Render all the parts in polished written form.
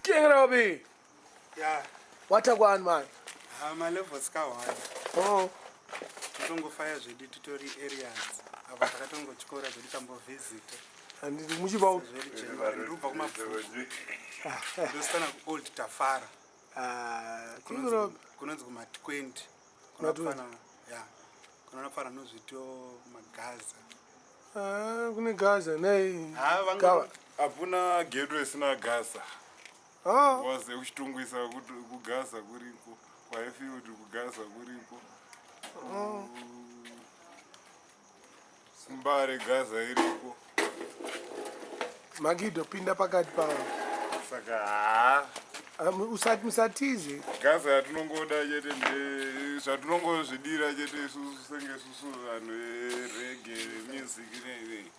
King Robbie. Yeah. Wagwan man. Ha ma levels ka one. Oh. Totongofaya zvedu titori areas. Apa takatongotyora zvedu tambovisita. Handiti muchibva Zveri January ndobva kumabvuku. Ndositana ku Old Tafara. Ah, King Kunonzi Robbie. kunonzi kuma 20. Kuma 20. Kunofana yeah. Kunofana nozvito magaza. Ah, kune Gaza nei. Ha vanga Gawa. Hakuna ghetto isina gasa. Ah, Waze kuchitungwisa kuti kugaza kuriko. KwaHighfield kugaza kuriko. Mbare gaza iriko. Magido pinda pakati pavo. Saka haa Ah, Usati musatize. gaza yatinongoda chete nde zvatinongozvidira chete isusu senge isusu vanhu vereggae music nei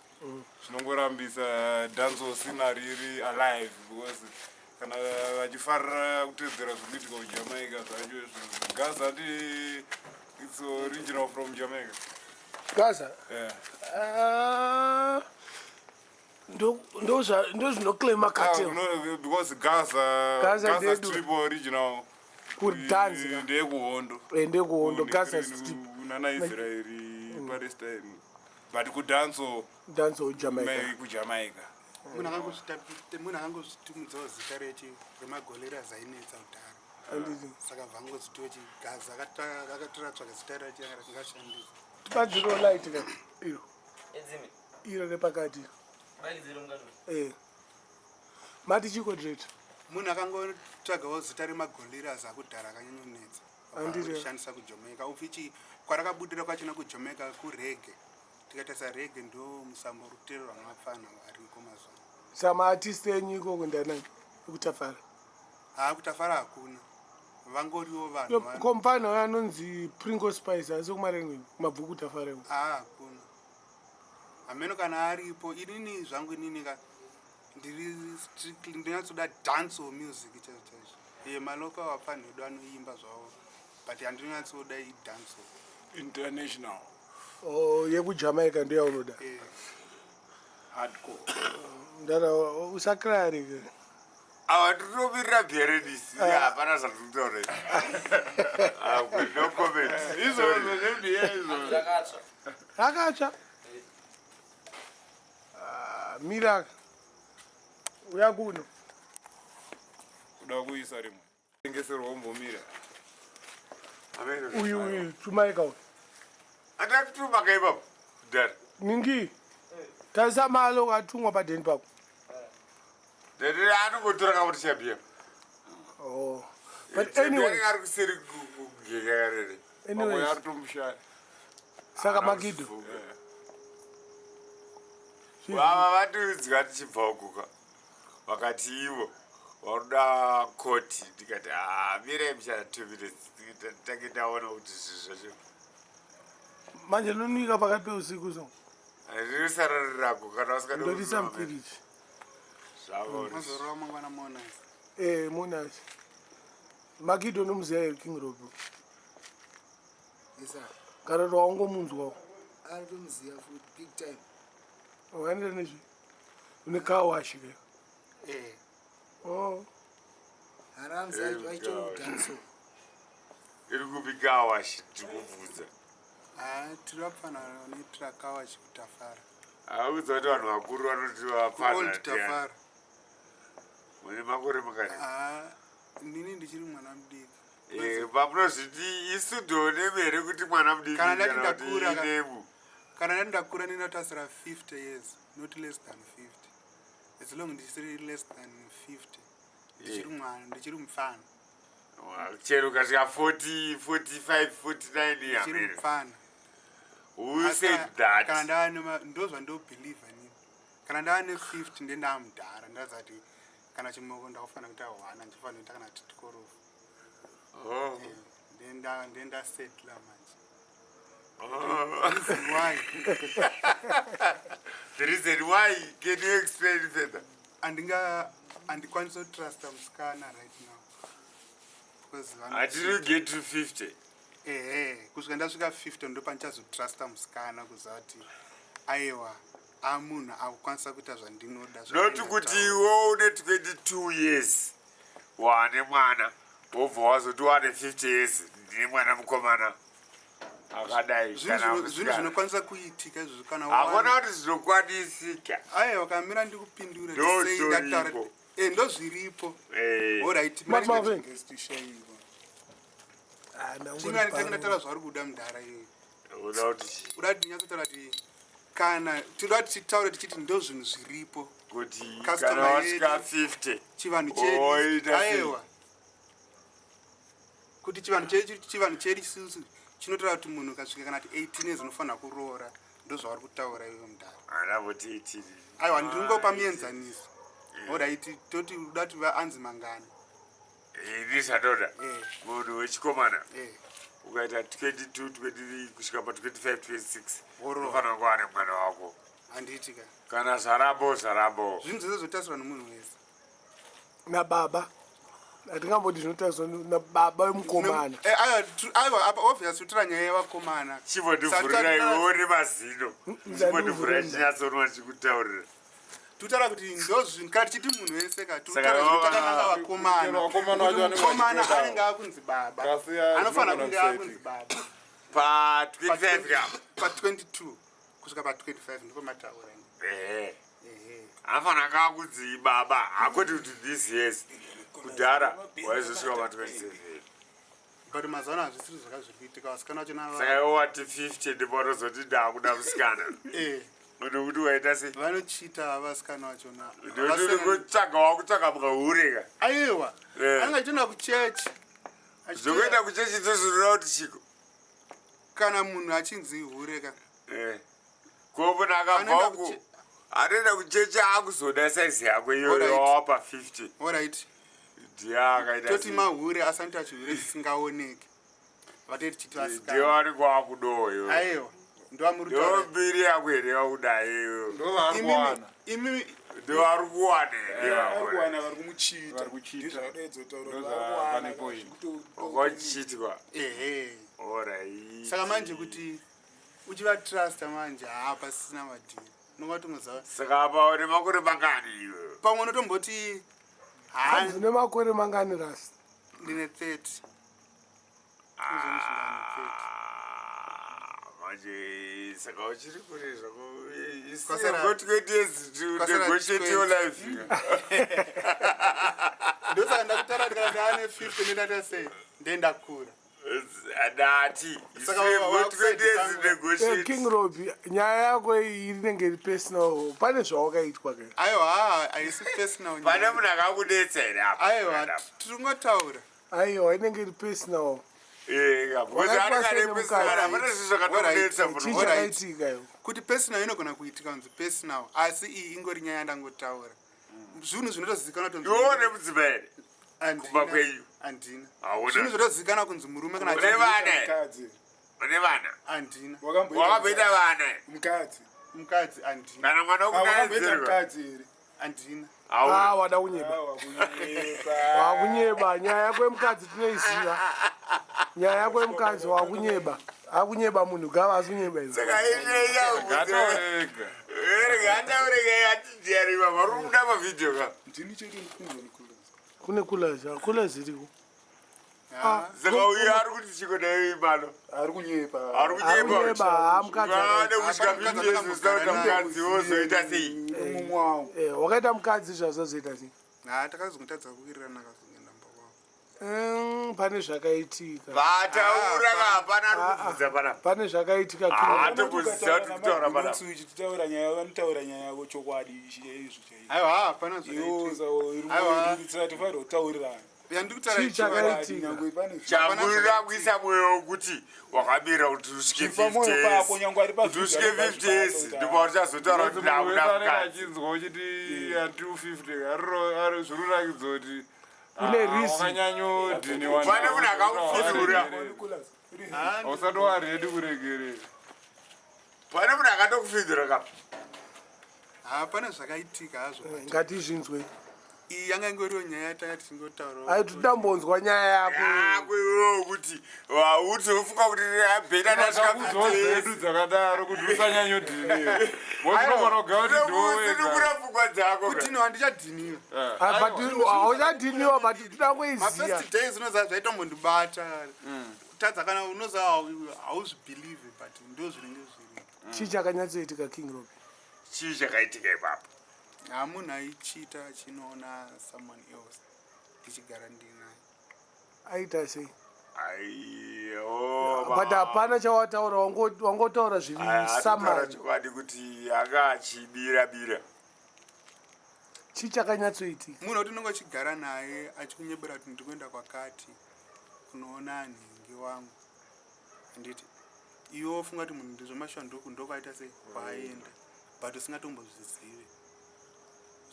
zvinongorambisa dancehall scenery iri alive because kana vachifarira kutedzera zviri kuitika kuJamaica zvacho izvo gaza ndi it's original from Jamaica. Gaza. Yeah. Ah. Ndo ndo zva ndo zvinoclaima Ah, cartel. no, because Gaza Gaza Gaza ndedu. Strip original Kudanzi. ndeyekuhondo. Ende kuhondo Gaza Strip. Nana Israeli, Palestine. But kudancehall Dancehall Jamaica. kuJamaica. Munhu akangozvitumidzawo zita rechi remagolera zainetsa kudhara. Handiti. Saka vangozvitiwo chigaza akatora tsvaga zita racho ringashandisa. Tibatsiro light ka. Iro. Edzimi. Iro repakati. Bakidziro mukati. Eh. Mati chiko dread. Munhu akangotsvagawo zita remagoliras akudhara akanyanyonetsa Handiti. kushandisa kuJamaica ufichi kwarakabudira kwachona kuJamaica kureggae. Tikatarisa reggae ndo musambo rutero rwamapfana variko mazuva ano. Sama artist enyu ikoko ndanani ekuTafara. Haa, kuTafara hakuna, vangoriwo vanhu Ko mufana uyo anonzi Pringo Spice asi kumarengweni kumabvuku Tafara iko. Haa, hakuna, hameno kana aripo. Inini zvangu inini ka ndiri strictly ndinatsoda dancehall music chaizvo chaizvo. Iye malocal vapfanha edu anoimba zvavo, but handinatsoda idancehall. International. Oh, yekuJamaica ndo yaunoda. Eh. Hardcore. Ndara usakrari. Awa tinomirira bhiaredisi, hapana zvatinotaura. No comment. Izvozvo zvebhiya izvozvo. Rakatsva. Rakatsva. Ah, mira. Uya kuno. Kuda kuisa rimwe. Tengeserwa umbomira. Uyu uyu Jamaica uyu. Atatuma kaipapo kudhara. Ningi. Tarisa malo atumwa padeni pako. Dede anongotora kamuti chabhiya. Oh. But anyway, ari kuseri kugeka karere. anyways, Ari tomushaya. saka Magido. Vava vatiudzwa tichibva ukuka, vakati ivo varuda koti. Ndikati, "Ah, mirai muchana 2 minutes tange ndaona kuti zvinhu zvacho." Manje nonika pakati peusiku so. Ririsarari rako kana vasikadi. Ndodisa mufiriji. Zvavo. Mazorova mangwana monasi. Eh, monasi. Magido nomuziya here King Rob? Yes, sir. Kana kuti waungomunzwawo? Ari tomuziva futi big time. Wakaenda nezvi une car wash ke? Eh. Oh. Haranzi aichori kudancehall. Iri kupi car wash, tikubvunza? Haa, tiri vapfana vanoitira car wash kuTafara. Audza kuti vanhu vakuru vanoti Old vapfana. Tafara. Mune makore makati? Haa, inini ndichiri mwana mudiki. Pamunozviti isu ndonemi here kuti mwana mudiki Kana ndati kana kuti ndakura inemu? Kana ndati ndakura ndinotasira 50 years, not less than 50. As long ndisiri less than 50, ndichiri mwana, ndichiri mufana. Chero ukasvika 40, 45, 49 Ndichiri yamene. mufana. Who Asi said kana that? ndava ndo zvandobhilivha nini, kana ndava ne50 ndendaa mudhara, ndazati kana chimoko ndakufanira kuita hwana, ndichifanira kuita kana titikorofu. Oh. Ndendasetla manje. Oh. Reason why? The reason why, can you explain further? Handinga handikwanisi kutrusta musikana right now because Until you get to 50? Ehe, kusvika ndasvika 50 ndo pandichazotrusta musikana, kuziva kuti aiwa, amunhu akukwanisa kuita zvandinoda. Not kuti iwe une 22 years. Wane mwana wobva wazoti wane 50 years ndine mwana mukomana akadai Zvinhu kana zvino- zvinhu musikana. zvinokwanisa kuitika izvozvo kana Hakuna kuti zvinokwanisika. Aiwa, kamira ndikupindure. Ndo Sei ndataura- zviripo. Eh, ndo zviripo. Eh. Alright, Mark Marvin. Ah, ndangori chimwe anditanga pano. ndataura zvauri kuda mudhara iyoyo. Unoda kuti chii? Uda kuti ndinyatsotaura kuti kana tinoda kuti titaure tichiti ndo zvinhu zviripo. Kuti Customer kana wasvika yedu, 50 chivanhu oita chedu sei? aiwa, kuti chivanhu chedu, chivanhu chedu isusu chinotaura kuti munhu ukasvika kana kuti 18 years unofanira kuroora. Ndo zvauri kutaura iwe mudhara. Anavoti 18. Aiwa, ndiri ngopa muenzaniso. Alright, toti uda kuti anzi mangani? Ini zvandoda, Eh. munhu wechikomana Eh. ukaita 22, 23 kusvika pa 25, 26, Woroora. unofanira kuva nemwana wako. Handiti ka? Kana zvarambo, zvarambo. Zvinhu zvese zvotariswa nomunhu wese. Nababa, hatingamboti zvinotariswa nababa wemukomana. Eh, aiwa, aiwa, apa obvious kutora nyaya yevakomana. Chimbondivhurira iwewo nemazino, chimbondivhurira. Ndandivhurira. Chinyatsonwa chikutaurira. Tutaura kuti ndo zvinhu kana tichiti munhu wese ka Saka tutaura zvino takananga vakomana. Chero vakomana vacho Kuti vanenge mukomana vachitodawo. anenge akunzi baba, Kasi ya, anofanira zvinogona kunge kusaiti. akunzi baba Pa 25 ka? Pa 22 kusvika pa 25 ndipo mataura. Ehe. Ehe. Anofanira kunge akunzi baba, hakwete kuti this years. Kudhara waizosvika pa 27. But mazuva ano hazvisiri zvaka zviri kuitika, vasikana vacho nava. Saka iwe wati 50 ndipo watozoti ndakuda musikana? Eh. Nokuti waita sei? Vanochita vasikana vachona. Nekuti uri kutsvaga, wakutsvaga mukaureka. Aiwa. Eh. Anenge achienda kuchechi. Zvokuenda kuchechi ndozvinoda kuti chiko? Kana munhu achinzi hure ka. Eh. Ko munhu akabva Anoenda uku anoenda kuchechi akuzoda saizi yako iyoyo. Alright. Wapa 50. Alright. Ndiye akaita Toti sei? mahure asanoita chihure chisingaoneki, vatei tichiti Ndiye vasikana. vanenge wakudowo iwe. Aiwa, ndoamuri Ndo kutaura. mbiri yako here yakudai iwe? Ndovaari kuwana. Imimi. Ndo vari kuwana here? Vari kuwana, vari kumuchita. Vari kuchita. Ndizvadaidzotaura kuti Ndozva vari kuwana, pane point. Wakachitwa. Ehe. Alright. Saka manje kuti uchivatrusta manje, haa, pasisina madhiri, unonga tongoziva. Saka apa une makore mangani iwe? Pamwe unotomboti haa. Hanzi nemakore mangani, rasi? Ndine 30. Izvoni zvindane 30. Ah, manje saka uchiri kure zvako. Got 20 years to Kwasara negotiate your 20. life. Ndosaka ndakutaura kuti kana ndaane 50 ndoenda sei, ndendakura. Ndati Saka got 20 years wakuside. negotiate. King Robi, nyaya yako iyi inenge iri personal, pane zvawakaitwa ke? Aiwa, haa, haisi personal. Pane munhu akakudetsa here apa? Aiwa, tiri kungotaura. Aiwa, inenge iri personal. Eh, because Wakaitwa anenge sei ane nemukadzi? personal, hapana zvinhu zvakatokudetsa Chii munhu. Alright. chakaitika iwo? Kuti personal inogona kuitika kunzi personal, asi iyi ingori nyaya yandangotaura, zvinhu zvinotozivikanwa kuti Iwe une mudzimai here? Handina. Kumba kwenyu? Handina. Hauna. Zvinhu zvotozivikanwa kunzi murume kana Une vana here? Mukadzi. Une vana? Handina. Wakamboita vana here? Mukadzi. Mukadzi handina. Kana mwana Ah, wakamboita wokudaidzirwa? mukadzi here? Handina. Hauna. Ah, wada kunyeba. Ah, wakunyepa. Wakunyeba, nyaya yako yemukadzi tinoiziva. Nyaya yako yemukadzi, wakunyeba, akunyeba munhu gava asi kunyeba izvo. Saka Gataurega. gataurega atidiyariwa vari kubuda mavhidhiyo ka. Ndini chete ndikunzwa nikulas. Kune kulazi, hakula ziriko. Saka uyo ari kuti chiko nayo imano? Ari kunyepa. Ari Ari kunyepa. kunyeba, haa, mukadzi Vane akaita. kusvika Hapana mukadzi 50 years usina kuita akambogara mukadzi wozoita sei? Mumwe wangu. Eh, wakaita mukadzi zvazozoita sei? Haa, takazongotadza kuwirirana, akazongoenda mumba kwavo. Pane zvakaitika. Vataura ka, hapana ari kubvunza panapa. Pane zvakaitika. Ah, tokuziva kuti kutaura panapa. Uchitaura nyaya, vanotaura nyaya yavo chokwadi chaizvo chaizvo. Aiwa, haa, hapana Iwo zvakaitika. Aiwa. tifanira kutaurirana. Yandiri kutaura Chii ichiwa- chakaitika? Nyangwe pane Chamurira kuisa mwoyo wekuti wakamira kuti usvike Zviri pamwoyo 50 pako, years. nyangwe ari Kuti pavhidhiyo usvike anobva 50 years achibata kuti ndipo uchazotaura kuti Munhu ndakuda wese anenge mukadzi. achinzwa uchiti 250 zviri kurakidza kuti Une reason. wakanyanyodhiniwa. Pane munhu akakupfudura. Hausati waredi kuregerera. Pane munhu akatokufindura kapa. Haa, pane zvakaitika hazvo. Ngatizvinzwe. Iyi yanga ingoriwo nyaya yatanga tichingotaurawo. Ai, totambonzwa nyaya yako. Yako iwewe kuti wauti ufunga kuti abhena ndasvika. Takakudzwa dzedu dzakadaro kuti usanyanyodhiniwa. Unogona kugara kuti ndiwe wega. Ndinokura pfungwa dzako. Kuti no, handichadhiniwa. Ah, but hauchadhiniwa, but toda kuiziya. Mafirst days unoziva zvaitombondibata kutadza kana unoziva hauzvibelieve, but ndo zvinenge zviripo. Chii chakanyatsoitika, King Robi? Chii chakaitika ipapo? Hamunhu aichita achinoona someone else ndichigara ndinaye. Aita sei? Aiyo. But hapana chawataura, wangotaura zviri Ataura summary. chokwadi kuti anga achibira bira. Chii chakanyatsoitika? Munhu wekuti unenge uchigara naye achikunyebera kuti ndiri kuenda kwakati kunoona nhingi wangu, handiti? Iwe wofunga kuti munhu ndizvomashuwa, ndokwaita sei, kwaaenda, but usingatombozvizive.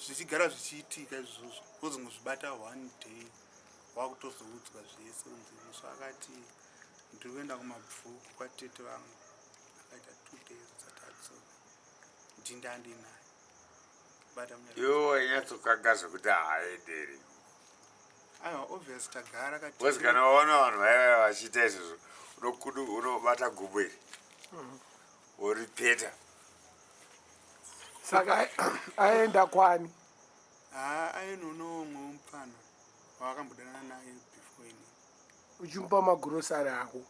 Zvichigara zvichiitika izvozvo, wozongozvibata one day wakutozoudzwa zvese, unzi musi akati ndiri kuenda kumabvuku kwatete vangu, akaita 2 days asati adzoka, ndindandinaye bata munyara. Iwe wainyatsokaga zvekuti haaenderi. Aiwa, obvious, tagara kati. Because kana waona vanhu vaiva vachiita izvozvo, unobata gumbo iri woripeta. Saka aenda kwani? Haa, ainonowo umwe mupfana wawakambodanana naye before ini. Uchimupa magurosari ako?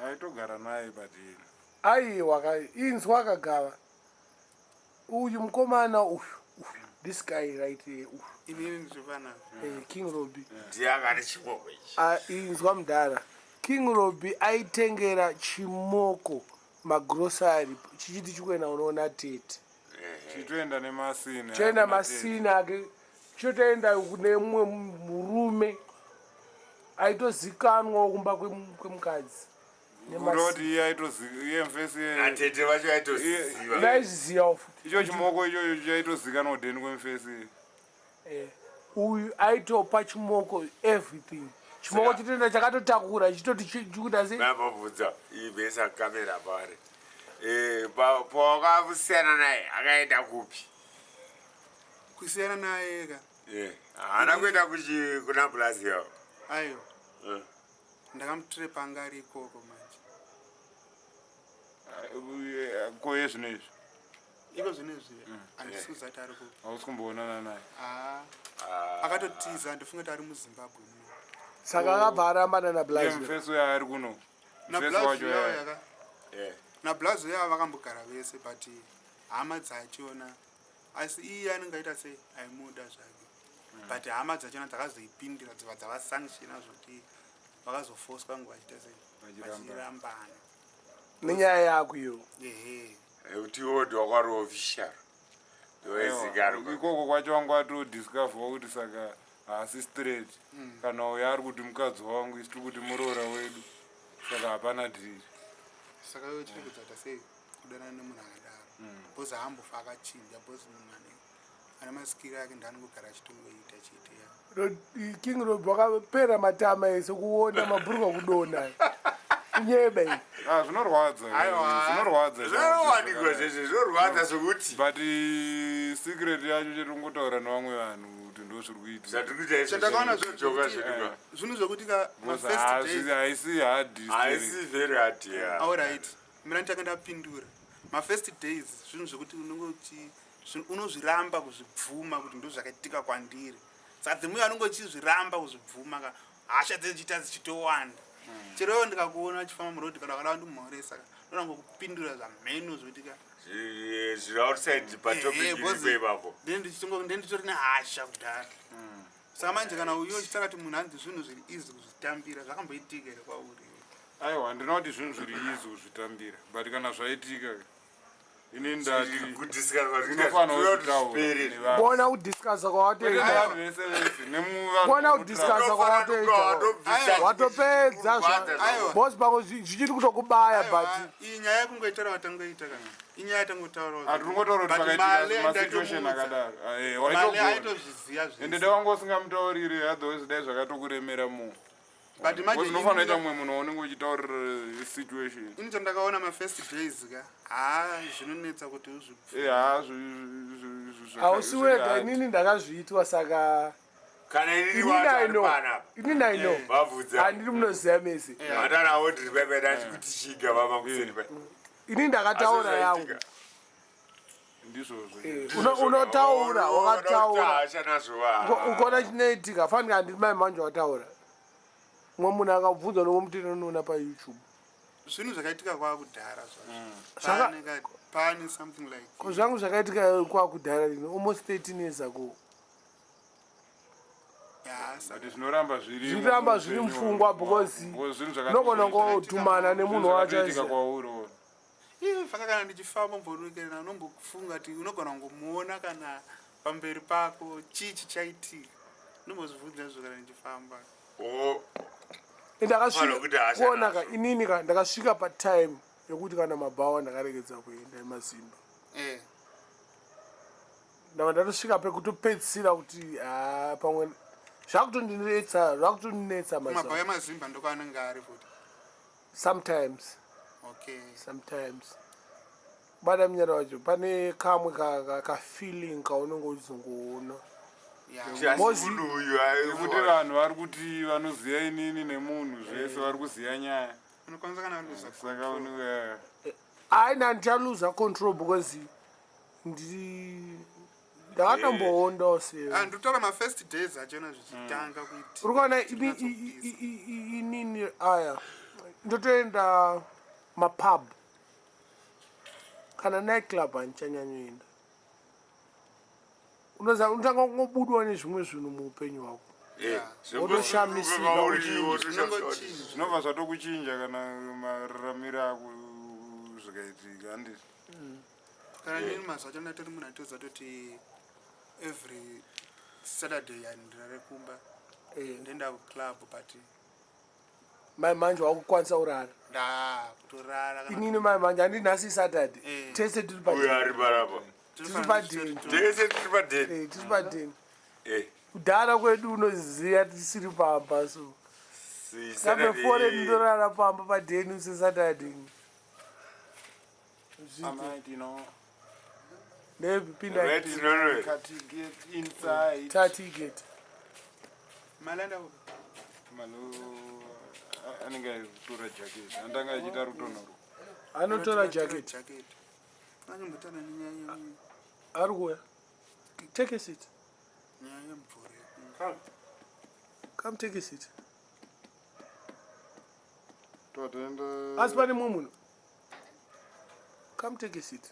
Aitogara naye, but Aiwa, inzwa, akagava uyu mukomana uyu, this guy right here, uyu. Inini ndiri King Robi. Ndiye anga ane chimoko ichi. Ah, inzwa mudhara, King Robi aitengera chimoko magrosari chichiti chikuenda unoona tete. Chitoenda nemasini. Choenda masini ake, chotoenda kune mumwe murume aitozikanwawo kumba kwemukadzi. Kuroti iye iye mfesi. Atete vacho aitoziva. Vaizvizivawo futi. Icho chimoko ichocho chaitozikanwa kudheni kwemufesi. Uyu aitopa chimoko everything, chimoko chitoenda chakatotakura chitoti chikuda sei. Mambobvunza ibesa kamera pari. Pawakasiyana naye akaenda kupi? Kusiyana naye ka? Haana kuenda kuna Brazil? Aiwa. Ndakamutrapa, anga ari ikoko manje. Koye zvino izvi? Iko zvinezvi handisi kuziva kuti ari kupi. Hausi kumboonana naye? Haa, akatotiza, handifunge kuti ari muZimbabwe muno. Saka akabva arambana Iye naBlazio? mufesi uyo ari kuno, mufesi wacho. Nablazo yaka naBlazo yava vakambogara vese, but hama dzachona, asi iye anenge aita sei, aimuda zvake, but hama dzachona dzakazoipindira, dziva dzavasanctiona zvokuti vakazofoswa ngo vachiita sei. Vachirambana. Vachirambana. Nenyaya yako iyo. Ehe. Nekuti iwo ndiwakwari official ndowezikanwa. Ikoko kwacho wangu atodiscover kuti saka haasi straight, kana uyo ari kuti mukadzi wangu, isi tiri kuti muroora wedu, saka hapana dhiri. Saka iwe chiri kudzaita sei kudanana nemunhu akadaro? Because haambofa akachinja, because munhu ane masikiri ake ndaanongogara achitongoita chete ya. King Rob wakapera matama ese kuona mabhurukwa kudonha, kunyeba iyi. Ah, zvinorwadza. Aiwa. Zvinorwadza. Zvinowanikwa zvese, zvinorwadza zvokuti. But secret yacho chete kungotaura nevamwe vanhu kuti ndo zviri kuitika. Zvatiri kuita izvo. Chandakaona zvojoka zvedu. Zvinhu zvokuti ka Because mafirst days haisi hard. Haisi very hard, ya. Alright, mina nditanga ndapindura mafirst days, zvinhu zvekuti unenge unozviramba kuzvibvuma kuti ndo zvakaitika kwandiri. Saka dzimwe anenge uchizviramba kuzvibvuma ka, hasha dzechiita dzichitowanda. Chero iwo ndikakuona uchifamba murodhi kana wakada kundimhoresa ka, ndonangokupindura zvamheno zvokuti ka Zviri outside patopic iripo ipapo. Nditori nehasha kudhara. Saka manje kana uyo uchitaura kuti munhu hanzi zvinhu zviri easy kuzvitambira, zvakamboitika here kwauri? Aiwa, handina kuti zvinhu zviri easy kuzvitambira, but kana zvaitika, ini ndati unofanira kuzvitaura nevanhu. Kuona kudiscussa Kwete kwawatoita. nevanhu vese vese, nemuvanhu. Kuona kudiscussa kwawatoita, watopedza. Aiwa. Boss, pamwe zvichiri kutokubaya, but Iyi nyaya yekungoitaura watangoita kana inyaya yatangotaurawo. Hatingotaura kuti pakaitika masituation akadaro. Male Waitogona aitozviziva ende zvese. dai wanga usingamutauriri, otherwise dai zvakatokuremera mu But imagine Unofanira kuita mumwe munhu waunenge uchitaurira situation. Ini chandakaona mafirst days ka, haa zvinonetsa kuti uzvi. Eh, haa Hausi wega, inini ndakazviitwa saka Kana inini inini wacho I ari know. panapa. Inini I know. Vabvudza. Handiri munoziva mese. Matarawo ndiri pepe ndati kuti chiga vama kuseni pa. Ini ndakataura yangu. Ndizvozvo. Eh, unotaura wakataura. Hasha nazvo wa. Ukaona chinoitika fanika handiri mai manje wataura. Mumwe munhu akabvunza unomuti unoona paYouTube. Zvinhu zvakaitika kwakudhara zvazvo. Pane something like. Ko zvangu zvakaitika kwakudhara lini almost 13 years ago. But zvinoramba zviri Zvinoramba zviri mupfungwa because unogona kungodhumana nemunhu wacho zvakatoitika aziya. kwauri ona. Iye faka kana ndichifamba mbonokerena unombofunga kuti unogona kungomuona kana pamberi pako chii chichaitika. Ndombozvibvunza izvo kana ndichifamba. Ndakasvika kuona ka inini ka ndakasvika patime yekuti kana mabhawa ndakaregedza kuenda emaZimba. Ndava ndatosvika pekutopedzisira kuti haa pamwe zvakutondinetsa, zvakutondinetsa Mabhawa mazuva. emaZimba ndokwaanenge ari futi. Sometimes. Okay. Sometimes. Bada munyara wacho pane kamwe ka feeling kaunenge uchizongoona. Asi munhu uyu Nekuti vanhu vari kuti vanoziva inini nemunhu zvese vari kuziva nyaya. Unokwanisa kana uri kuza Saka unenge Hayi, ndandichaluza control because ndiri ndakatomboondawo sei. Ah, ndikutaura mafirst days achona zvichitanga kuitika. Uri kuona inini aya ndotoenda mapub kana night club handichanyanyoenda. Unoziva unotanga kungobudwa nezvimwe zvinhu muupenyu hwako. Wotoshamisika kuti Zvinobva zvatokuchinja kana mararamiro ako zvikaitika, handiti? Kana nini mazuva acho ndatori munhu atoziva toti every Saturday handirare kumba. Ndoenda kuclub but Mai manje wakukwanisa kurara. Ndakutorara kana Inini mai manje handi nhasi Saturday. Tese tiri pa Uyu ari parapa. Tiri padeni. Tese tiri padeni. Eh, tiri padeni. Kudhara kwedu unoziva tisiri pamba so. Saturday. Kambe fore ndorara pamba padeni seSaturday. Amai, you know. Maybe pinda. Right, no, no. Tati get inside. Tati get. Malanda. Malo anenge aitora jacket. Andanga achiita rutonhoro. Anotora jacket. Jacket. Anonyambotana nenyaya Ari kuuya. Take a seat. Nyaya yemvura. Come take a seat. Totoenda. Asi pane mumwe munhu. Come take a seat.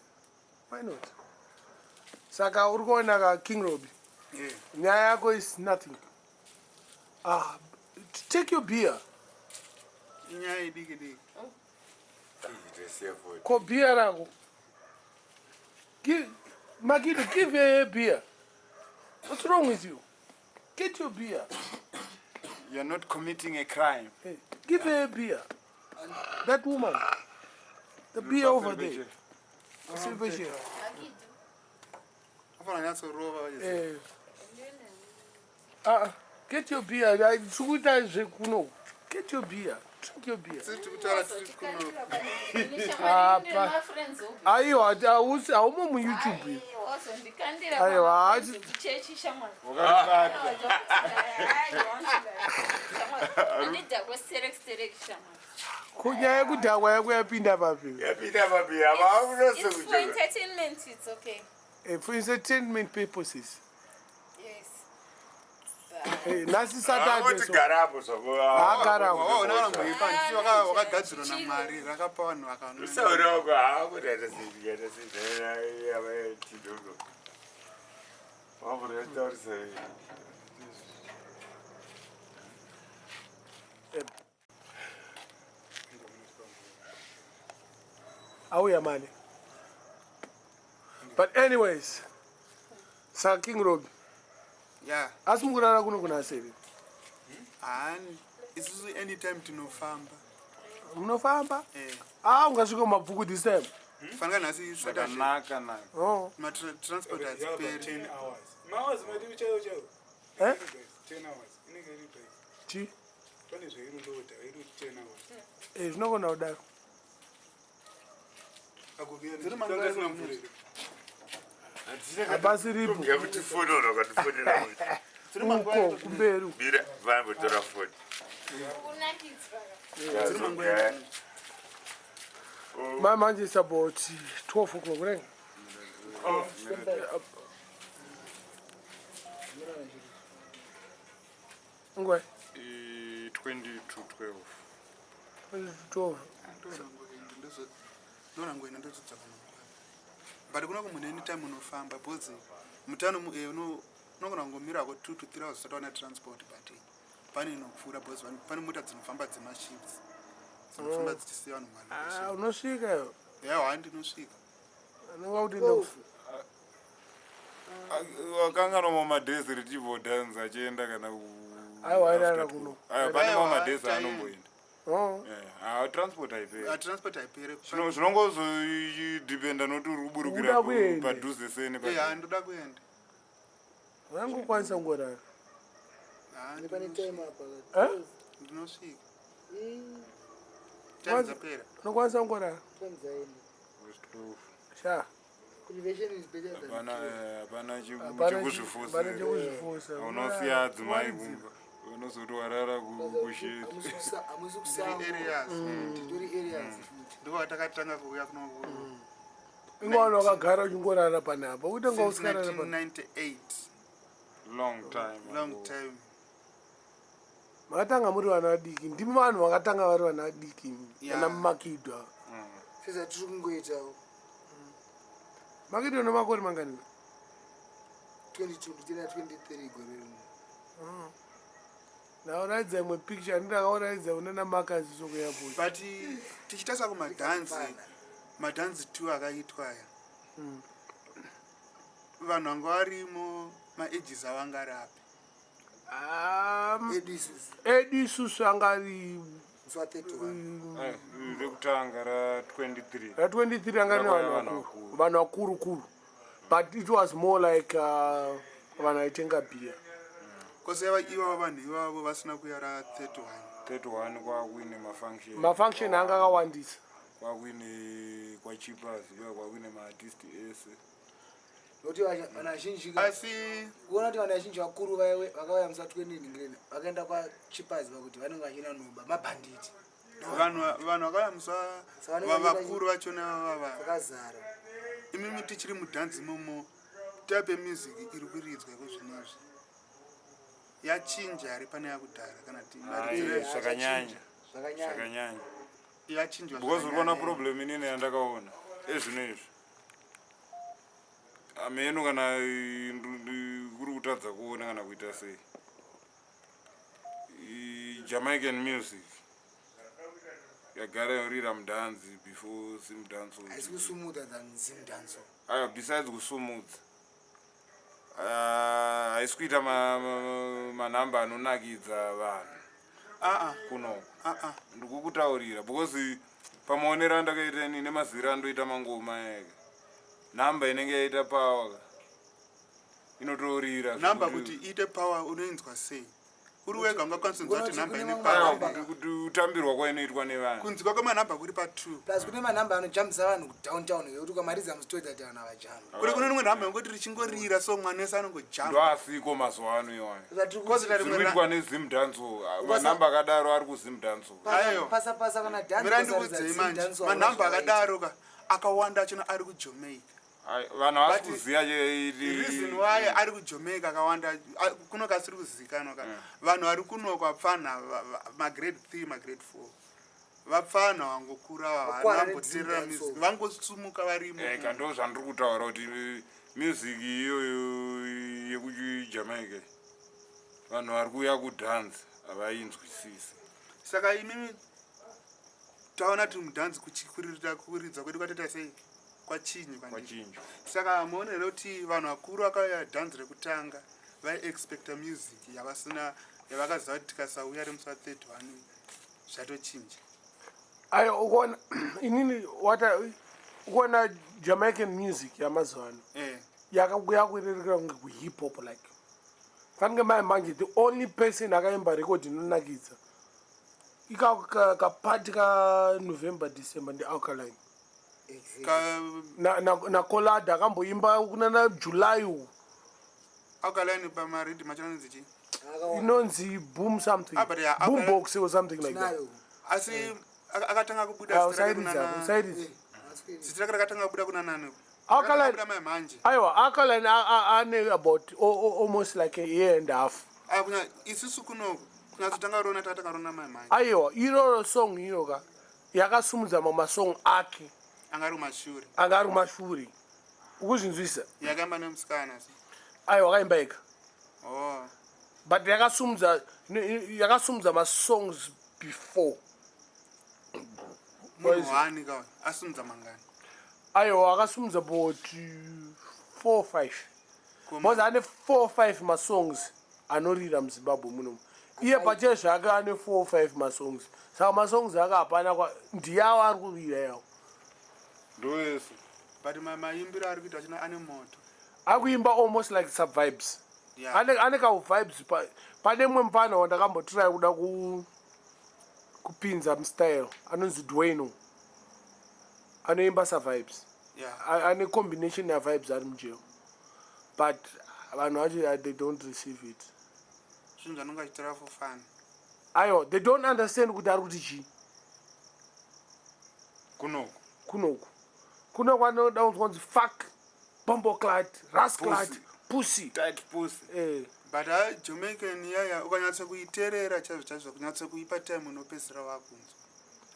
Why not? Saka uri kuona ka King Robbie. Yeah. Nyaya yako is nothing. Ah, take your beer. Inyaya idiki diki. Ko beer rako. Give Makido, give her a beer. What's wrong with you? Get your beer. You're not committing a crime. Hey, give her a beer. That woman. The beer over there. Silver chair. Afana nyatsorova. Eh. Ah, get your beer. I tikuita zvekuno. Get your beer. Drink your beer. Tiri kutaura tiri kuno. Apa. Aiwa, hausi haumo muYouTube. Wazondikandira Aiwa, kuchechi shamwari. Wakatibata. Andidhakwe sterek sterek shamwari. Kunyaya yekudhakwa yako yapinda papi? Yapinda papi. It's for entertainment, it's okay. Eh, for entertainment purposes. Yes. Eh, nhasi Saturday so. Garapo zvako. Haagarapo. Waona vanhu handiti wakagadzirwa naMwari rakapa vanhu vakanwa. Usauroko hakudaita sei sei yavaitidogo. Wamuretaurisa. Auya mani. But anyways, saka King Robbie. Yeah. Asi mukurara kuno kuna seri. Hani isusu anytime tinofamba. Munofamba? Eh. Ah, ungasvika mumabvuku this time. Fanika nhasi Saturday. Zvakanaka naka. Oh. Matransport Yeah, about hadziperi. 10 hours. Mahours mati chaiwo chaiwo. Eh? 10 hours. Inenge iri break. Chi? Pane zvairoda vairotena. Eh, zvinogona kudaro. Dziri mangwana mvura. Hapasi ripo. Yakuti foni ona ukandifonera. Uko kumberi. Mira, vambotora foni. Kunakidzwa. Dziri mangwana. Manje it's about 12 o'clock, right? Nguva? 20 to 12. 12. Ndonangoenda ndotodzoka mangwana. But kunoko munhu anytime unofamba because mutano unogona kungomirako 2 to 3 hours usati waona transport, but pane inopfuura because pane mota dzinofamba dzemashifts dzinofamba dzichisiya vanhu Ah, malocation. unosvika iyo. Yawa, ndinosvika. Anonga kuti enda. Wakanganwa mamadhezi richibvodhanza achienda kana Aiwa, airara kuno. Aiwa, pane Aiwa, mamadhezi taenda. anomboenda. Oh. Ah, transport haiperi. Ah, transport haipere. Zvinongozodhipenda nokuti uri kuburukira Uda kuenda. padhuze seni. Eh, ndoda kuenda. Vangokwanisa kungorara. Ah, Pane time apa. Eh? Ndinosvika. Time dzapera. Unokwanisa kungorara. Time dzaenda. Sha. Prevention is better than Hapana cure. hapana Hapana chekuzvifosa. chekuzvifosa. Unosiya adzimai kumba, unozoti warara kushedi. Hamusi Tiri kusango. areas. Titori areas futi. Ndiko kwatakatanga kuuya kuno. Inga vanhu vakagara uchingorara panapa. Kuti nga Since usikarara pana. 1998. Long time Long ago. time. Makatanga muri vana vadiki. Ndimi vanhu vakatanga vari vana vadiki. Yeah. Vana Makidwa. Sezvatiri kungoitawo. Makidwa nemakore mangani? 22 ndichena 23 gore rino. Ndauraidza imwe picture ndakauraidza unana Makazi sokuairport. But tichitarisa kumadhanzi, madhanzi two akaitwa aya, vanhu vanga varimo maages avo anga ari api? Edu isusu. Edu isusu anga ari Musi wa 31. Rekutanga ra23. Ra23 anga rine Rakauya vanhu vanhu vakuru. vakuru. Vanhu vakuru kuru. But it was more like vanhu vaitenga bhiya. Kwose ivava vanhu ivavo vasina kuuya ra31. 31 kwakuine mafunction. Mafunction anga akawandisa. Kwakuine kwachipas kuya kwakuine maartist ese. Nokuti vanhu vazhinji Asi kuona kuti vanhu vazhinji vakuru vakauya musi wa20 ningireni vakaenda kwachipas vakuti vanenge vachina noba mabhanditi. Vanhu vakauya musi Saka vanenge vakuru vachona vavava vakazara. Imimi tichiri mudhanzi imomo, type yemusic iri kuridzwa iko zvinezvi yachinja here pane yakudhara kana kuti Ai, maridziro? Zvakanyanya. Zvakanyanya. Zvakanyanya. Yachinjwa Because uri kuona zvakanyanya. problem inini yandakaona ezvino izvi, ameno kana kuri kutadza kuona kana kuita sei, Jamaican music yagara yorira mudhanzi before Zimdance. Haisi kusumudza than Zimdance. Aiwa, besides kusumudza, ah, haisi kuita manhamba anonakidza vanhu Aa. kunoko. Aa. Ndikukutaurira because pamaonero andakaita ini nemaziviro andoita mangoma eka, nhamba inenge yaita power ka inotorira. Nhamba kuti iite power unoinzwa sei? Uri wega ungakwanisa kunzwa kuti Unoti nhamba kune ine mamwe power? manhamba. Kuti utambirwa kwainoitwa nevanhu. Kunzwa kwemanhamba kuri pa2. Plus kune manhamba anojambisa vanhu kudowntown yekuti ukamaridza musitoita kuti vanhu havajambi. Kuri kune rimwe nhamba yekuti richingorira so mwana wese anongojamba. Ndoasiko mazuva ano iwayo. Zvatiri kuti- Kozoita Zviri rimwe kuitwa neZimdance, manhamba akadaro ari kuZimdance. Ayo. Pasa pasa kana dance. Mira, ndikudzei manje, manhamba akadaro ka akawanda achona ari kuJamaica. Vanhu havasi But kuziva. Reason why ari kuJamaica akawanda kuno kasiri kuzivikanwa ka, vanhu vari kuno kwapfanha magrade 3, magrade 4, vapfanha vangokura Vakwara vanamboteerera neZim music, dancehall. vangosumuka varimo. Eka, ndo zvandiri kutaura kuti music iyoyo yekuJamaica vanhu vari kuuya kudhanzi havainzwisisi. Saka imimi taona kuti mudhanzi kuridza kwedu kwatoita sei, kwachinjwa. Kwachinjwa. Saka muone here kuti vanhu vakuru vakauya dhanzi rekutanga vaiexpecta music yavasina yavakaziva kuti tikasauya remusi wa31 zvatochinja? Ayo, ukuona inini wata ukuona Jamaican music yamazuva ano yakurerekera kunge kuhip hop, like fanike mai manje the only person akaimba record inonakidza. Ika kapati ka November December ndi Alkaline. Ka Na Colada akamboimba kuna na July uku. Alkaline pamaridhi macho anonzi chii? Inonzi boom something. Ah, but yeah, Boom Alkaline- box or something like that. Tinayo. Asi akatanga kubuda Ah, zita rake usairidza, usairidza. Zita rake rakatanga kubuda kuna nani? Alkaline. Rakabuda mai manje. Aiwa, Alkaline ane about almost like a year and a half. Ah, kunya isusu kunoku kunyatsotanga rona takatanga rona mai manje. Aiwa, iroro song iyo ka yakasumudza mamwe masong ake. Anga ari kumashure. Anga ari kumashure. Ukuzvinzwisa? Yakaimba nemusikana asi. Aiwa, akaimba ega. Oh. But yakasumudza masongs before. Munhu wani ka asumudza mangani? Aiwa, akasumudza about 4 5. Because ane 4 5 masongs anorira muZimbabwe munomu. Iye pache zvake ane 4 5 masongs. Saka masongs ake hapana ndiyawo ari kurira yawo. Ndoyese. But maimbiro ari kuita achina ane moto. Akuimba almost like sub vibes. Yeah. Ane ka vibes pane mumwe mufana wandakambotry kuda kupinza mustyle anonzi Dwayne. Anoimba sa vibes. Yeah. Ane combination ya vibes ari mujero. But vanhu vacho they don't receive it. Zvinhu zvanonga achitora for fun. Aiwa, they don't understand kuti ari kuti chii. Kunoku. Kunoku. Kunoku anoda kunzwa kunzi fuck, bomboclat, rasclat, pussy. Tight pussy. But Jamaican yaya ukanyatsa kuiteerera chaizvo chaizvo kunyatsa kuipa time unopedzisira wakunzwa.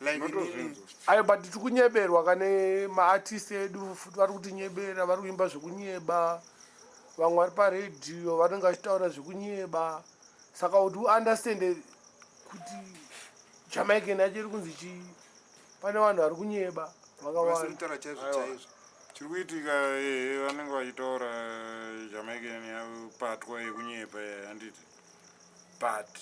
Like inini. Ayo, but tiri kunyeberwa kane maartist edu futi vari kutinyebera, vari kuimba zvekunyeba. Vamwe vari paredhiyo vanenge vachitaura zvekunyeba. Saka kuti uunderstande kuti Jamaican yacho iri kunzi chii, pane vanhu vari kunyeba vakawanda. Vasiri kutaura chaizvo chaizvo. Chiri kuitika ehe vanenge vachitaura Jamaican yapatwa yekunyepa handiti. But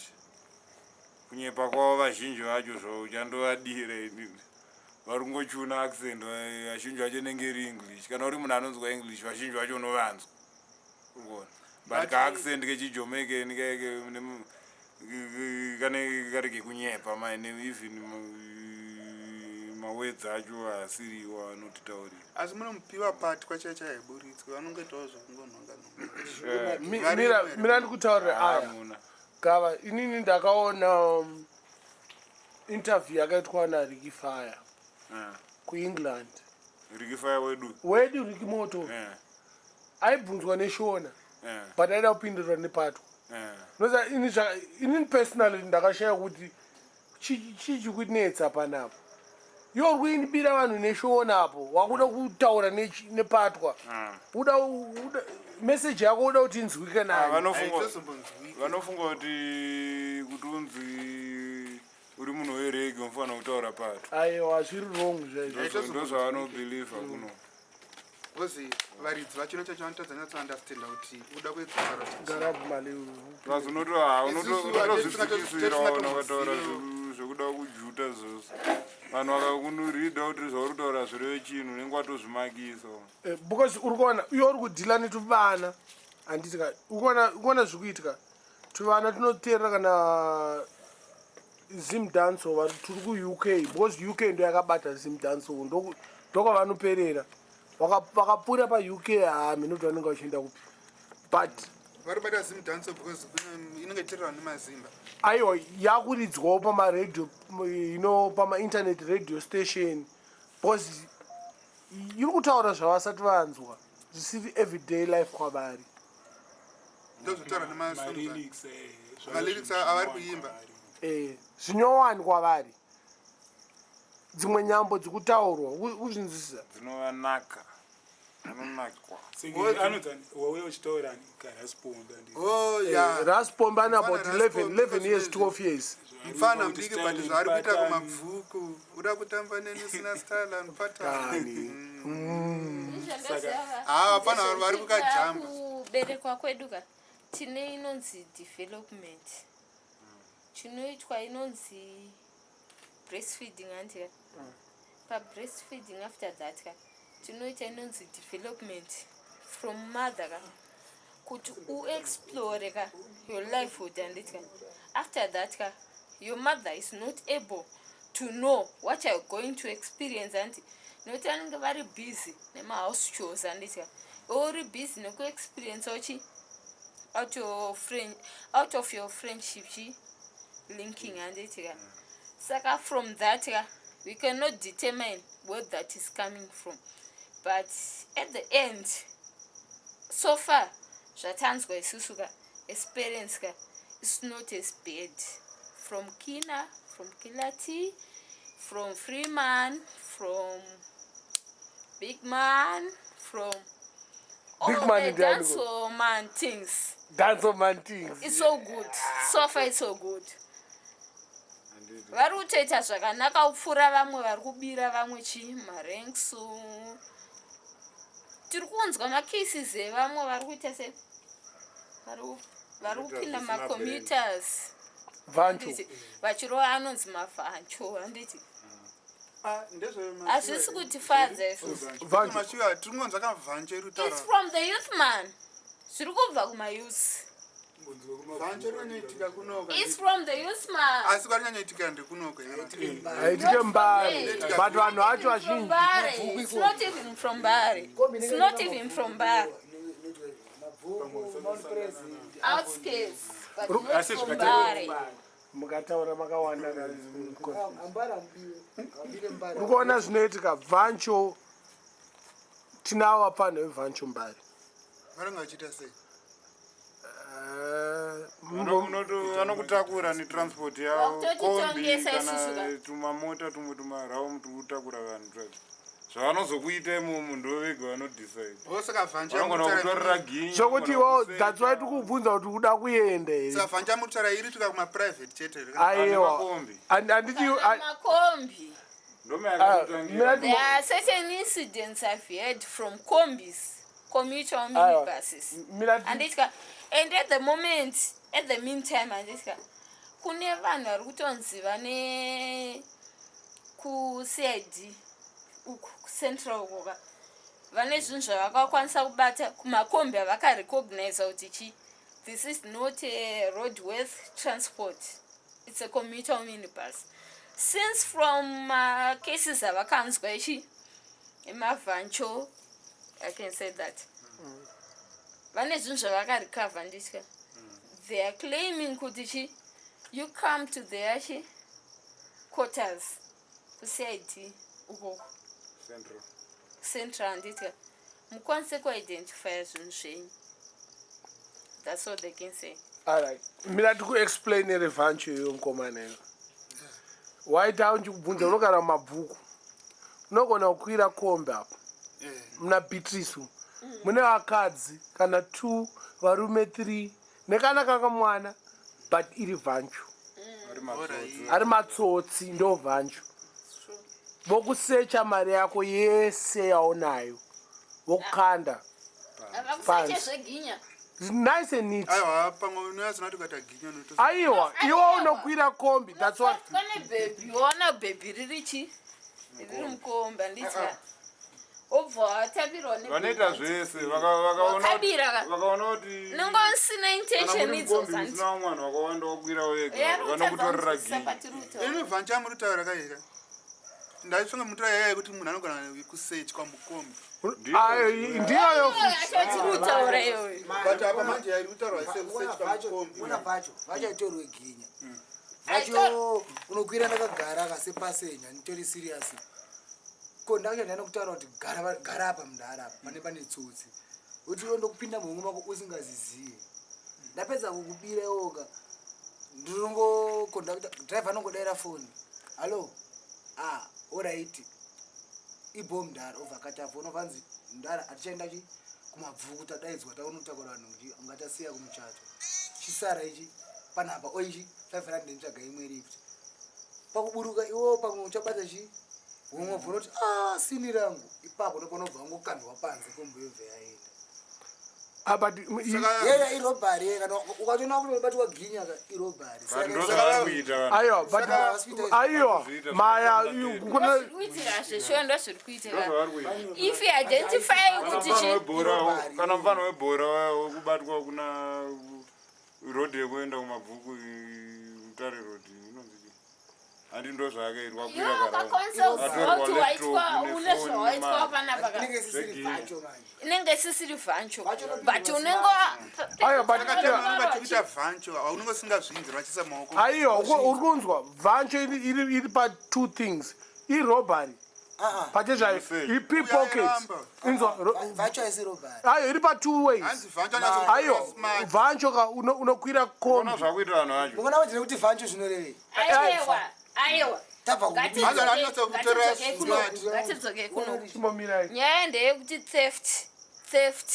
kunyepa kwavo vazhinji vacho zvo uchandovadira inini. Vari kungochuna accent vazhinji vacho inenge iri English. Kana uri munhu anonzwa English vazhinji vacho unovanzwa. Urikuona? But ka-accent kechiJamaican kane kari kekunyepa mine even mawords acho asiriwo anotitaurira. Asi munomupiwa patwa chaicho haiburitswi vanongoitawo zvekungonhonga nhonga. Mira ndikutaurire aya. Gava inini ndakaona interview yakaitwa naRicky Fire kuEngland. Ricky Fire wedu. Wedu Ricky Moto. Aibvunzwa neshona. But aida kupindurwa nepatwa. Noza inini personally ndakashaya kuti chii chikunetsa panapa. Iwe uri kuimbira vanhu neshona apo wakuda kutaura nepatwa. Uda message yako uda kuti inzwike nani. Vanofunga kuti unzi uri munhu wereggae unofanira kutaura patwa. Aiwa, zviri wrong zvaizvo. Ndozvavanobhilivha kuno. Because varidzi vacho chacho vanotadza nyatsounderstanda kuti uda kuedza Garabu mali. Plus unotozvidzikisira ona ukataura zvekuda kujuta zvose. Vanhu vakakunorida kuti zvauri kutaura zvireve chinhu unenge watozvimakisa. Because uri kuona iwe uri kudhila netuvana handiti ka uri kuona zviri kuitika tuvana tunoteerera kana Zim Dancehall vari turi kuUK because UK ndo yakabata Zim Dancehall ndokwavanoperera. Vakapfuura paUK haminoti vanenge vachienda kupi but vari bata Zim Dancehall because inenge ichiteererwa nemazimba. Aiwa, yakuridzwawo pamaradio ino pamainternet radio station because iri kutaura zvavasati vanzwa zvisiri everyday life kwavari. Ndozvotaura nemalyrics avari kuimba. Zvinyowani kwavari dzimwe nyambo dzikutaurwa uzvinzwisisa dzinovanaka anonakwa. Wauya uchitaura karasponda. Raspomba ane about 11 years, 12 years. Mufana mudiki but zvaari kuita kumabvuku uda kutamba neni usina style anopatani. Hapana vari kukajamba. Kuberekwa kwedu ka tine inonzi development chinoitwa inonzi breastfeeding handika pabreastfeeding after that ka tinoita inonzi development from mother ka kuti uexplore ka your livelihood handiti ka after that ka. Your mother is not able to know what youare going to experience handiti nekuti vanenge vari busy nemahouse chores handiti iwe uri busy nekuexperiencewo chi out, your friend, out of your friendship chi linking handiti ka saka from that ka we cannot determine where that is coming from but at the end so far zvatanzwa isusu ka as parents ka it's not as bad from kina from kilati from freeman from big man from Big all man the ndiani ko? dancehall man things Dancehall man things. it's so good so far it's so good vari kutoita zvakanaka kupfuura vamwe vari kubira vamwe chii maranks tiri kunzwa macases evamwe vari kuita se vari kupinda macommuters Vancho. vachirova anonzi mavancho handiti Ah, hazvisi kutifadza isusu Vancho. ndezvemashuwa tiri kungonzwa kavhancho iri its kutaura from the youth man zviri kubva kumayouth vhancho rinonyoitika kunoka its from the youth man asi kwarinyanyoitika ndekunoka Haitike mbare. But vanhu vacho From vazhinji. Mbare. It's not even from Mbare. It's not even from Mbare. Outskirts, but not Asi from zvikaita- Mbare. Mukataura makawanda. Uri kuona zvinoitika vancho tinavo vapanhu vevancho mbare. Vanenge vachiita sei? Eh, Vanokutakura netransport yavo kombi Vakutotitongesa isusu kana ka. tumamota tumwe tumaraumu tukutakura vanhu twacho zvavanozokuita imomo ndo vega vanodecide Saka vhancho vanogona kutorera ginya Zvokuti iwo that's why tikubvunza kuti uda kuenda here. saka vhancho amutaura iri tika kumaprivate chete here? Aiwa. Makombi. Handiti Makombi. Ah, There are certain incidents I've heard from combis, commuter Aiwa. minibuses. Mira Handitya. And at the moment, at the meantime, handitya. Kune vanhu vari kutonzi vane kuCID uku kucentral uko ka vane zvinhu zvavakakwanisa kubata kumakombi avakarecogniza kuti chi this is not a roadworth transport it's a commuter minibus since from cases avakanzwa ichi emavancho i can say that vane zvinhu zvavakarecover nditya they are claiming kuti chi you come to their chi quarters kucid ukoko central handitya mukwanise kuidentifya zvinhu zvenyu that's all they can say Alright. Mira tikuexplainere vancho iyoyo mukomana iyo. Waita uchikubvunza unogara mumabhuku. Unogona kukwira kombi apo. Muna Beatrice umu. Mune vakadzi kana two, varume three, nekana kanga mwana but iri vancho. Ari matsotsi ndo vancho. Vokusecha mari yako yese yaunayo. Vokukanda. havakuseche Panzi. zveginya Nice and neat. Aiwa, pamwe unoyatsona kuti ukaita ginya unoto Aiwa, iwe unokwira kombi. That's what pane bhebhi waona bhebhi riri chi riri mukombi handitya wobva watabirwa vanoita zvese vakaona Wakabira ka. vakaona kuti nonga usina kana intention muri mukombi idzodzo musina vamwe vanhu vakawanda wakwira wega vanokutorera ginya Ino vhancho amuritaura kaika ndaifunga mutaura yaya yekuti munhu anogona kusechwa mukombi. Ayo, ndiyoyo futi. achotiri kutaura iyoyo But apa manje yairi kutaurwa sekusechwa mukombi. Ona vacho vachaitorwe ginya vacho unokwira ndakagara akasepasenya nditori serious ko ndakachandana kutaura kuti gara apa mudhara apa pane pane tsotsi kuti iwe ndokupinda muhomwe mako usingaziziye ndapedza kukubira iwoka ndinongokondakta driver anongodaira foni hallo ah alright ibho mudhara obva akati foni obva anzi mudhara hatichaenda chi kumabvuku tadaidzwa takunotakura vanhu kuti ungatasiya kumuchato chisara ichi panapa oichi 500 nditsvaga imwe lift pakuburuka iwo pamwe uchabata chi umwe bvona kuti a sini rangu ipapo ndopanobva wangokandwa panze kombo yobva yaenda. Ah, but Yeye irobhari ye kana ukatoona kuti unobatwa ginya ka irobhari. Vanhu ndozvavari kuita vanhu. Aiwa, but aiwa, maya kuna Zviri kuitika zveshuwa ndozviri kuitika Ndozvavari kuita. if you identify Kana kuti mufana chi webhora kana mufana webhora wekubatwa kuna road yekuenda kumabvuku mutare road inonzi Handi ndo zvaakaitwa Iwe kuira karamu. wakakwanisa kuziva Atorwa kuti laptop waitwa nefoni une zvawaitwa nemari. panapa ka Inenge isisiri vacho manje. Inenge isisiri vhancho, Vacho inopindwa but unenge wa- Aiwa, but- Saka vanenge vachikuita vhancho, unenge usingazvinzwi vachiisa maoko. Aiwa, uri kunzwa vancho iri pa two things, irobbery pachezvayo, ipickpocket. Uyayiramba. Inzwa Vacho haisi robbery. Ayo iri pa two ways. Hanzi vhancho anatso Aiwa, smart. vancho ka unokwira Ona kombi. zvakuita vanhu vacho. Munoona kuti nekuti vancho zvinorevei? Aiwa, aiwa. Tabva Ngatidzokei- Hanzi anatso kutora ngatidzokei kuno- smart. Ngatidzokei kuno. Chimbomirai. Nyaya ndeyekuti theft, theft,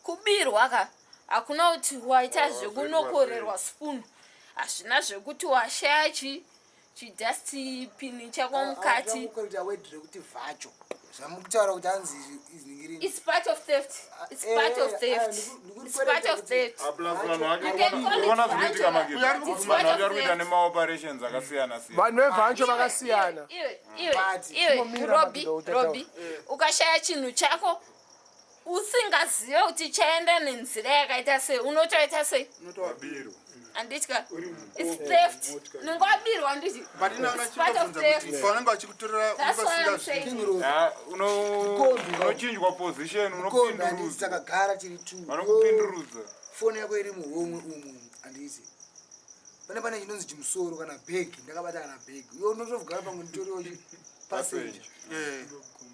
kubirwa ka, hakuna kuti waita zvekunokorerwa spoon, hazvina zvekuti washaya chi chidustpin chako mukati. Kuita word rekuti vacho. Zvamukutaura kuti hanzi izingirini. It's part of theft, it's part of theft, it's part of theft. Ah, plus vanhu vacho You can call it unoona zvinoitika vancho, makidhi. but it's Vanhu part vacho of vari kuita theft. nemaoperations akasiyana siyana. Vanhu vevhancho vakasiyana. Iwe, iwe, But- iwe, Chimbomira, Robi, Makido, uchataura. Robi, ukashaya chinhu chako usingazive kuti chaenda nenzira yakaita sei, unotoita sei? Wabirwa. Handitya, it's theft, unenge wabirwa, nditi But ina it's part of unachibvunza theft. kuti pavanenge vachikutorera That's unenge why I'm usingazvinzwi. saying. Ah, Kombi, unochinjwa position, Kombi handiti unopindurudza. takagara tiri two. Vanokupindurudza. Foni yako iri muhomwe umu, handiti? Pane chinonzi chimusoro kana bhegi, ndakabata kana bhegi. Iwe unotogara pamwe nditoriwo passenger.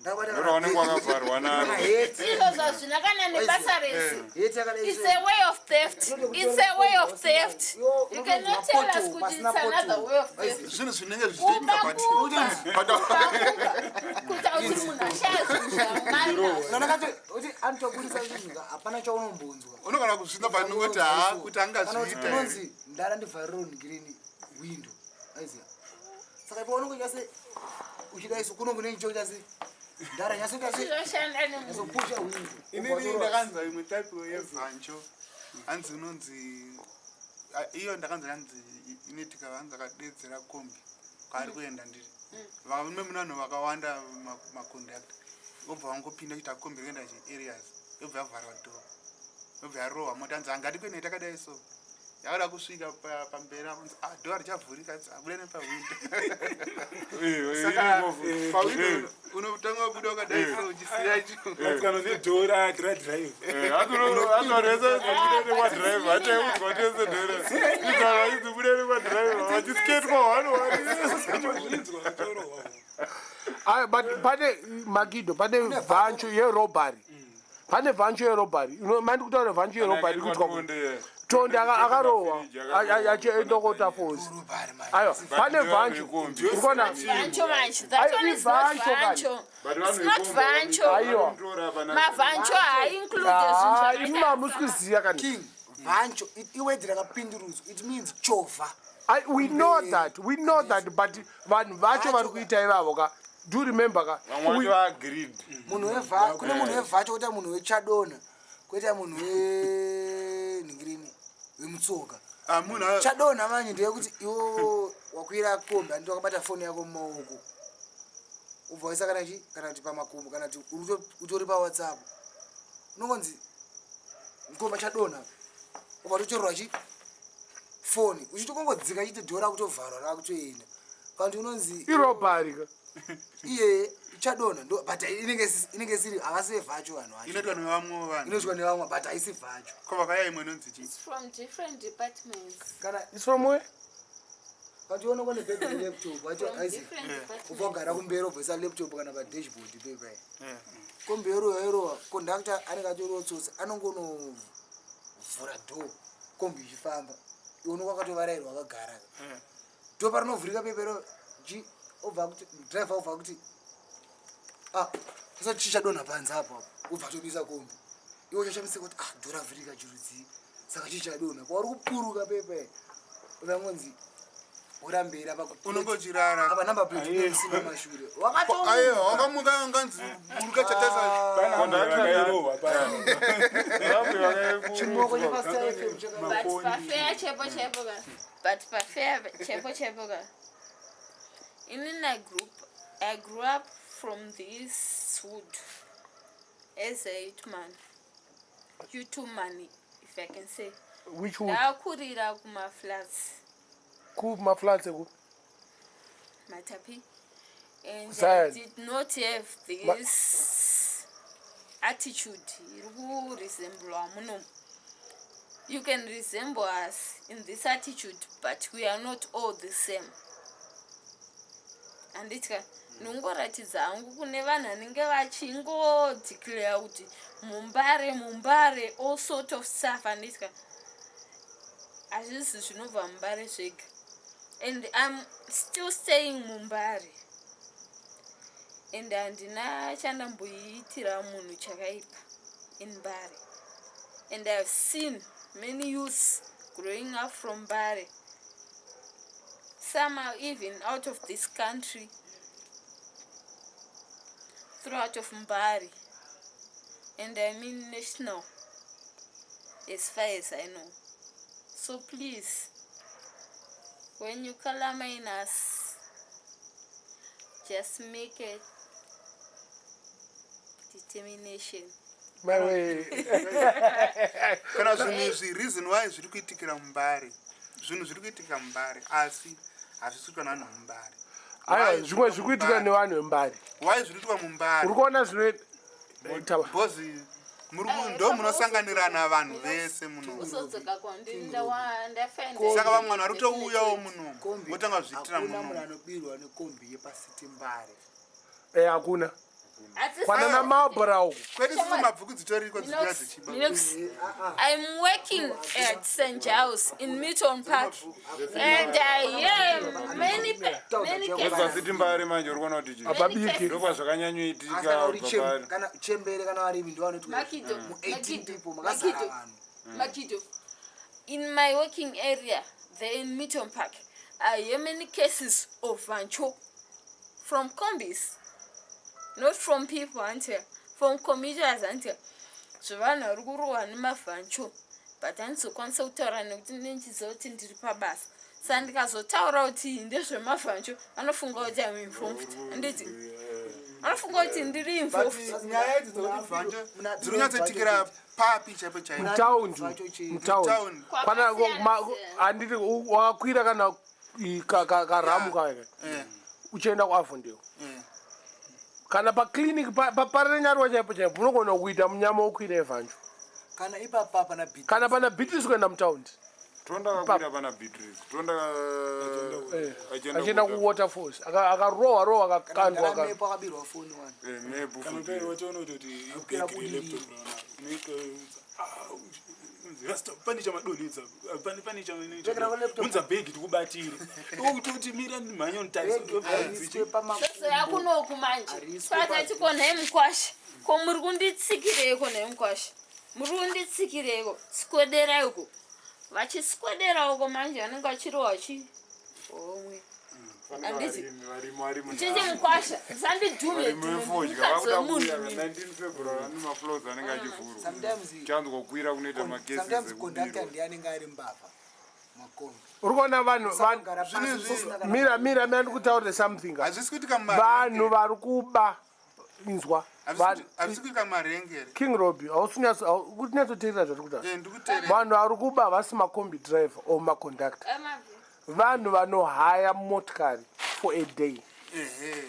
Ndakabata Ndoda vanenge vakavharwa naro. heti. Izvozvo hazvina kana nebasa rese. Heti yakadai. It's a way of theft, it's a way of theft. You cannot tell us kuti it's another way of theft. Zvinhu zvinenge zvichiitika Kuba, but kuba, kuba, kuita kuti munhu ashaya zvinhu zvamari nazvo. Kuti anotobudisa zvinhu, hapana chaunombonzwa. Unogona kuzvinzwa but unongoti ha kuti angazviita here. Unonzi ndara ndivharire ngirini window, aiziya. Saka ipo unonge nyase uchidai so kunonge nenchoita se ndara nyasoita se Zvinoshanda nemunhu. nyasopusha window. Inini ndakanzwa imwe type yevhancho, hanzi unonzi iyo ndakanzwa hanzi inoitika, hanzi akadedzera kombi kwaari kuenda, ndiri varume mune vanhu vakawanda, makondakta obva vangopinda kuita kombi rikuenda chiareas, yobva yavharwa door, yobva yarohwa mota. Hanzi angati kuenda takadai so, yakada kusvika pamberi apo, hanzi ah, door richavhurika, hanzi abuda nepawindo. Saka pawindo unotanga wabuda wakadai so uchisiya icho. Kana nedhora radrive. Azvarese achaiudzwa tese dhora idzaa idzibude nekwadhiraivha vachisketwa one one. Zvinzwa vatorohwa. Ayo, but pane Makido, pane vancho yerobbery, pane vancho yerobbery. Mandi kutaura vancho yerobbery kuitwa Tonde akarohwa achienda kota fosi. Aiwa, pane vancho urikuona. Vancho manje, that Ayo, one is not ivancho kani. vancho, it's not vancho. Aiwa. Mavancho hainclude Ah, zvinhu imi hamusi kuziya kani. King, vancho iword rakapindurudzwa, it means chovha. We know that, we know that, but vanhu vacho vari kuita ivavo ka, do remember ka Vamwe vacho vaagreed. Munhu wevha kune munhu wevhacho, koita munhu wechadona, koita munhu wenhingirini, wemutsoka. Ah, munhu Chadonha manje ndeyekuti iwo wakwira kombi, handiti? Wakabata foni yako mumaoko, ubva waisa kana chi kana kuti pamakumbo, kana kuti utori paWhatsApp, unongonzi ngoma chadonha, ubva totorwa chi foni, uchitokongodzika chiti dhora kutovharwa rakutoenda, kana kuti unonzi Irobbery ka. Iye ichadonha ndo, but inenge isiri, havasi vevhacho vanhu vacho. Inoitwa nevamwe vanhu. Inoitwa nevamwe, but haisi vhacho. Ko vakaya imwe inonzi chii? It's from different departments. Kana It's from where? Kana uonekwa nebhegi relaptop wacho, From aizi different departments. ubva wagara kumberi, ubvaisa laptop kana padashboard pepa, kombi yorowa yorowa, kondakta anenge atoriwo tsotsi, anongonovhura door kombi ichifamba, iwe unonge wakatovarairwa wakagara. Door parinovhurika pepero chi obva kuti driver obva kuti ah, usati chichadonha panze apo apo, ubva atomisa kombi, iwe uchashamisika kuti ah, door ravhurika chirudzii, saka chichadonha kwauri kupuruka pepe, ukangonzi ura mberi apa. Unonge uchirara. Apa number plate unosina mashure. Aiwa, wakamuka nganzi buruka chatasa. Vakairohwa pano. Chimoko chepaStar FM But pafair chaipo chaipo ka, but pafair chaipo chaipo ka, inini I grew up from this wood as a youth man, youth man, if I can say. Which wood? Ndakurira kumaflats. Kumaflats eku? Matapi. And I Zion. did not have this attitude iri kuresemblwa muno. You can resemble us in this attitude, but we are not all the same. Handitya ndinongoratidza hangu kune vanhu vanenge vachingodeclare kuti mumbare mumbare all sort of stuff handitya hazvisi zvinobva mumbare zvega and im still staying mumbare and handina chandamboiitira munhu chakaipa in mbare and ihave seen many youths growing up from mbare some are even out of this country throughout of mbare and i mean national as far as i know so please when you calamine us just make a determination Maiwe. Kana zvinhu izvi reason why zviri kuitikira mumbare zvinhu zviri kuitika mumbare asi hazvisi kuitwa nevanhu vemumbare. Aiwa zvimwe zviri kuitika nevanhu vembare. Why zviri kuitwa mumbare? Uri kuona zvinoita Because muri ndo munosanganirana vanhu vese muno. Usodzoka kwandiri ndafind Saka vamwe vanhu vari kutouyawo muno Kombi votanga kuzviitira hakuna muno. munhu anobirwa nekombi yepasiti mbare. Eh hakuna. Kwanana Marlborough uku. Kwedu isusu mabhuku dzitoriko dzichiuya dzichiba. Minox, I'm working at St. Giles in Milton Park, and I hear many many cases. Kwazasiti mbare manje uri kuona kuti chii? Hapabiki. Ndokwazvakanyanyoitika Asi kana uri kubva pari. kana chembere kana varimi ndovanoti Makido, mu 18 Makido, people makazara Makido, vanhu. Makido. In my working area, there in Milton Park, I hear many cases of vancho from combis, not from people, auntie, from commuters, auntie. Zvevanhu vari kurohwa nemavhancho but handizokwanisa kutaura nekuti ndinenge kuti ndiri pabasa saka ndikazotaura kuti ndezvemavhancho vanofunga kuti am involved handiti vanofunga kuti ndiri involved But nyaya idzi dzekuti bvanjo dziri kunyatsoitikira papi chaipo chaipo. Mutaundi. Mutaundi. Mutaundi. Kwana handiti wakakwira kana karamu kaya. Eh. Uchienda kuAvondale. Eh. Kana paclinic paparenyarwa chaipo chaipo unogona kuita munyama wokwira evanjo. Kana ipapa pana Beatrice. Kana pana Beatrice kuenda mutaundi. Tonda akakwira pana Beatrice. Tonda Eh, achienda achienda kuwaterfalls akarohwa rohwa Kana akakandwa mdara mepo akabirwa foni wani. Eh, mepu Kana futi. pere wachiona kutoti Akupera ibhegi kudii. relaptop raona unoita rasta pane chamadonhedza pane pane Bhegi rako laptop. chaunza bhegi tikubatire okutoti mira mhanya Bhegi hariswe pamakumbo. Soso yakunoku manje Hariswe patati ko nhai mukwasha ko muri kunditsikireiko nhai mukwasha muri kunditsikireiko swederaiko vachiswedera uko manje vanenge vachirohwa chi homwe Handiti. Varimi varimi chichi mukwasha musandidhume varimi dhume vefodya mukadzi vakuda wemunhu kuuya mimi. 19 February ane mafloors anenge achivhurwa. Sometimes Chanzwa kukwira kunoita makesi sometimes conductor ekubirwa. ndiye anenge ari mbavha makombi. uri kuona vanhu Usakugara pasi usisina kana mira mira mira ndikutaurire something Hazvisi kuitika vanhu mumarenge. vari kuba inzwa Hazvisi kuitika mumarenge. King Robbie hausinyatsoteerera zvatiri kutaura Eh, ndikuteerera. vanhu vari kuba havasi macombi driver or maconductor Amavi. vanhu vanohaya motikari for a day Ehe.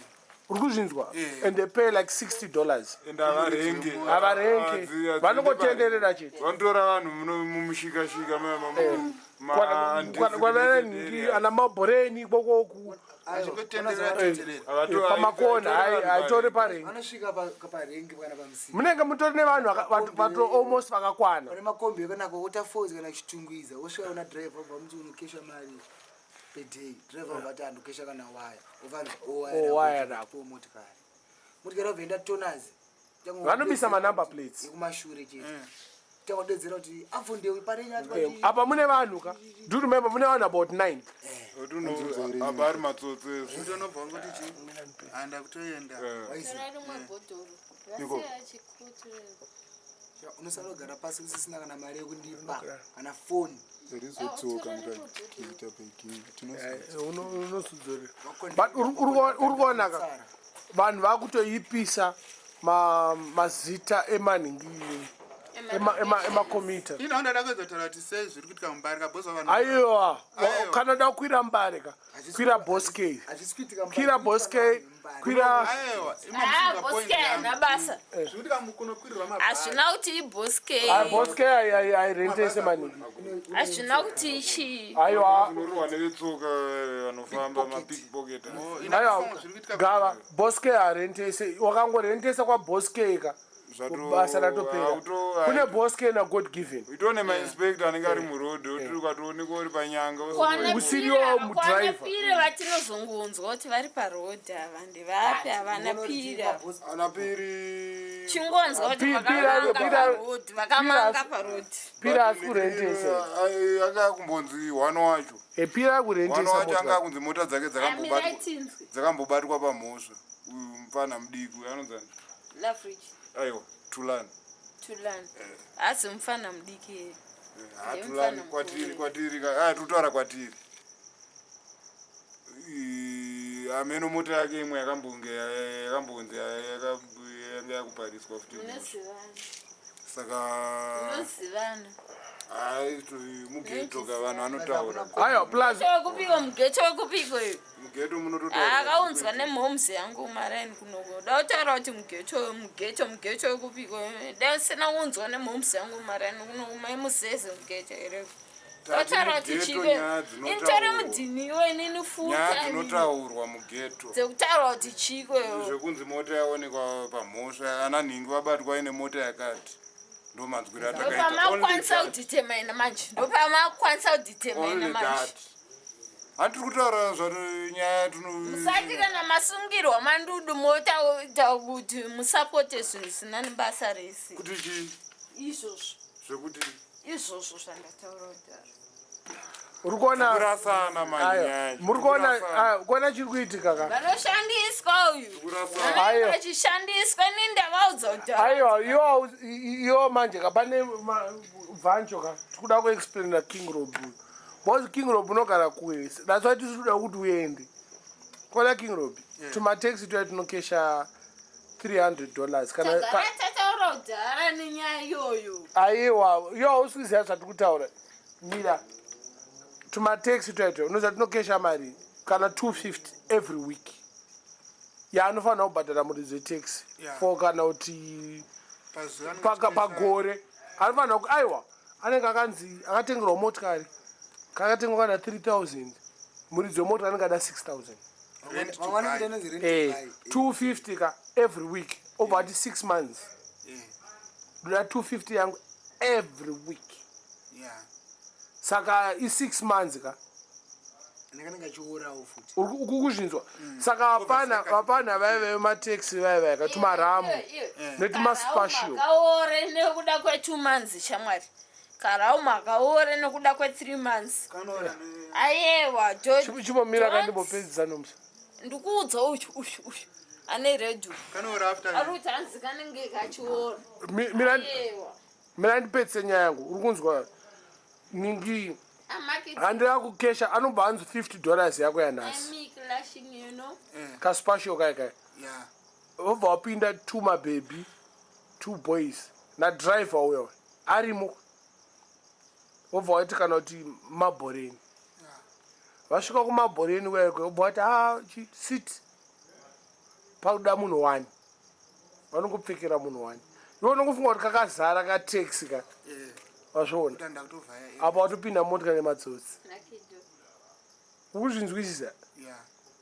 uri kuzvinzwa Eh. and they pay like 60 dollars And havarengi. Havarengi. Vanongotenderera chete. Vanotora vanhu mumushikashika kwananhingi ana mabhoreni ikokoku Vachingotenderera tenderera. pamakona haitori parengi Vanosvika parengi kana pamusika. munenge mutori nevanhu vato almost vakakwana Pane makombi kana kuWaterfalls kana Chitungwiza wosvika una driver obva muti unokesha mari per day. Driver obva ati andokesha kana waya. Obva anzi Oh, waya rako. motikari. Motikari obva enda tonazi. Vanobisa manumber plates. Ekumashure chete. Tangodedzera kuti avhundewi parenya Eh, apa mune vanhu ka do you remember mune vanhu about 9 apa ari matsotsi esu. Unobva wangoti chii? Handa kutoenda. Torai rimwe bhodhoro rasiya chikutu unosara kugara pasi usisina kana mari yekundipa kana foni. rizotsoka mukaita bhegi unosudzorera but uri kuona ka vanhu vakutoipisa mazita emanhingi Emakomita. Ini hangu ndada kuzotaura kuti sei zviri kuitika mumbare ka boss vanhu. Aiwa, Aiwa. kana da kukwira mbare ka, kwira Boskey. Hazvisi kuitika Kwira Mbare, Boskey, kwira Aiwa, Ah, Boskey haina basa. Zviri kuitika kunokwirwa mabhazi. Hazvina kuti iBoskey. Ah, Boskey airentese maningi. Hazvina kuti ichii. Aiwa. Unorwa nevetsoka vanofamba mapickpocket. Oh, ina Aiwa, kufunga zviri kuitika gava Boskey arentese. Wakangorentesa kwaBoskey ka. Basa ratopera. Kune Boskey naGod Given. Itone mainspector anenge ari muroad otiri ukatoonekwa uri panyanga. Usiriwo Kwana mudriver. piri vatinozongonzwa kuti vari paroad ava ndevapi havana piri ava. Ana piri. Chingonzwa kuti vakamanga paroad, vakamanga paroad. Pira asi kurentesa. Anga kumbonzi one wacho. Pira One kurentesa wacho anga mota. kunzi mota dzake Amirai tinzwe. dzakambobatwa pamhosva. Uyu mufana mudiki uyu anonzi ani? Leverage. Aiwa, Tulani. Tulani. Asi mufana mudiki here. Ah, Ndiye Tulani mufana kwatiri mukuru. kwatiri ah tutaura kwatiri. Ameno mota yake imwe yakambonge yakambonzi yanga yakupariswa futi. Munozivana. Saka Munozivana. hai mugeto ka vanhu vanotaura. Aiwa, plus Wekupiko mugeto wekupiko iyo. Mugeto munototaura. Akaunzwa nemhomes yangu maraini kunoko. Da kutaura kuti mugeto mugeto mugeto wekupiko. Da usina kuunzwa nemhomes yangu maraini kunoko maimuzeze mugeto here. Kutaura kuti Mugeto chiko. nyaya Ini tori dzinotaurwa. mudhiniwe inini full Nyaya time. dzinotaurwa mugeto. Dzekutaura kuti chiko iwe. Zvekunzi mota yaonekwa pamhosva ana nhingi vabatwa ine mota yakati. Ndo manzwiro atakaita. Only Ndopamakwanisa that. kudetermina manje. Ndopamakwanisa kudetermina Only manje. that. Handiri kutaura zvato nyaya tino Musati kana masungirwa mandudu motaita kuti musapote zvinhu zvisina nebasa rese. Kuti chii? Izvozvo. Zvekuti Izvozvo zvandataura kudhara. Uri kuona kurasana manyaya. Muri kuona ah, kuona chiri kuitika ka. Vanoshandiswa uyu. Kurasana. Vanenge Aiwa. vachishandiswa ini ndavaudza kudhara. Aiwa, iwo iwo manje ka pane vancho ka. Tikuda kuexplaina King Rob uyu. Because King Rob unogara kure. That's why tisi kuda kuti uende. Kuona King Rob. Tumataxi tuya tinokesha $300 kana Tagara tataura kudhara nenyaya iyoyo. Aiwa, iwo hausi kuziva zvatiri kutaura. Mira. Tumataxi tuya tuya unoziva tinokesha mari kana 250 every week. Yaanofanira kubhadhara muridzi wetaxi for kana kuti Pazuva anenge pagore anofanira aiwa anenge akanzi akatengerwa motikari kakatengwa kana 3000 muridzi wemotikari anenge ada 6000. Rent to Vamwe buy. vanoita inonzi rent to buy. 250 ka every week obva ati 6 months. Ndoda 250 yangu every week. Saka i6 months ka. Anenge achiorawo futi. Uri kuzvinzwa. Saka hapana hapana vaiva vemateksi vaiva ka tumaramu netumaspatial. Kaore nekuda kwe2 months shamwari. Karau makaore nekuda kwe3 months. Kanoora Ayewa, Chimbomira kandimbopedzisa nomusa. Ndikuudza uyu uyu uyu ane red uyu. Kanoora after. Ari kuti hanzi kanenge kachiora. Ayewa. Mira ndipedzise nyaya yangu. Uri kunzwa ningi Amaki handira kukesha anobva anzi $50 yako yanhasi. I'm clashing you know. Kaspatial kai kai. Vobva wapinda two mababy, two boys nadriver uyo arimo. Vobva waiti kana kuti mabhoreni. Vasvika kumabhoreni kuya vobva vati ah sit. Pakuda munhu one. Vanongopfekera munhu one. Iwe unongofunga kuti kakazara kataxi ka. Vazviona. Kutanda kutovhaya. Apa watopinda motikari nematsotsi. Nakido. Ukuzvinzwisisa?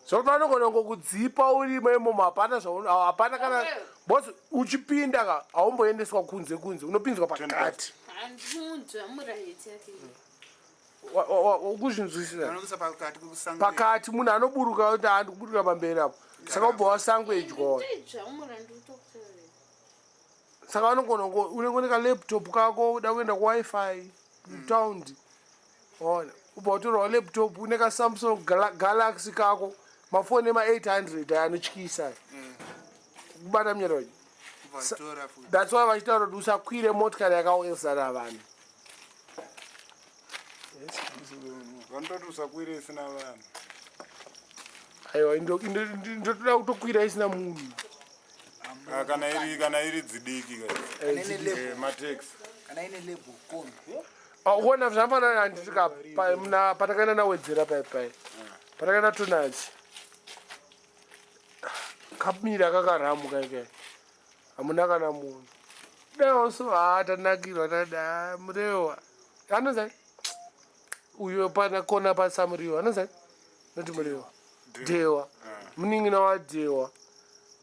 Zvokuti vanogona kungokudzipa urimo imomo hapana hapana kana because uchipinda ka haumboendeswa kunze kunze unopinzwa pakati. Handimunzwa muraheti yake. Ukuzvinzwisisa? Vanokuisa pakati kusango. Pakati munhu anoburuka kuti handi kuburuka pamberi apo. Saka ubva wasangwejwa. Ndikutodzvamura ndikutokutaurira. Saka vanogona unenge une kalaptop kako uda kuenda kuwifi mutaundi. Waona? Ubva watorwa laptop une kaSamsung Galaxy kako mafoni ema800 aya anotyisa. Kubata munyara wacho. Vatora futi. That's why vachitaura kuti usakwire motikari yakazara vanhu. Vanototi usakwire isina vanhu. Aiwa, ndotoda kutokwira isina munhu. Ah, kana iri dzidiki ka. Ine label. Mateksi. Kana ine label kombi. Ukuona zvafanana handiti ka muna patakaenda nawedzera pai pai. Patakaenda tonachi. Kamira kakaramu kai kai. Hamuna kana munhu. Dai also ah tanakirwa tada murewa. Anonzi uyo pana kona pasamuriwa anonzi noti murewa. Dhewa. Munin'ina waDhewa.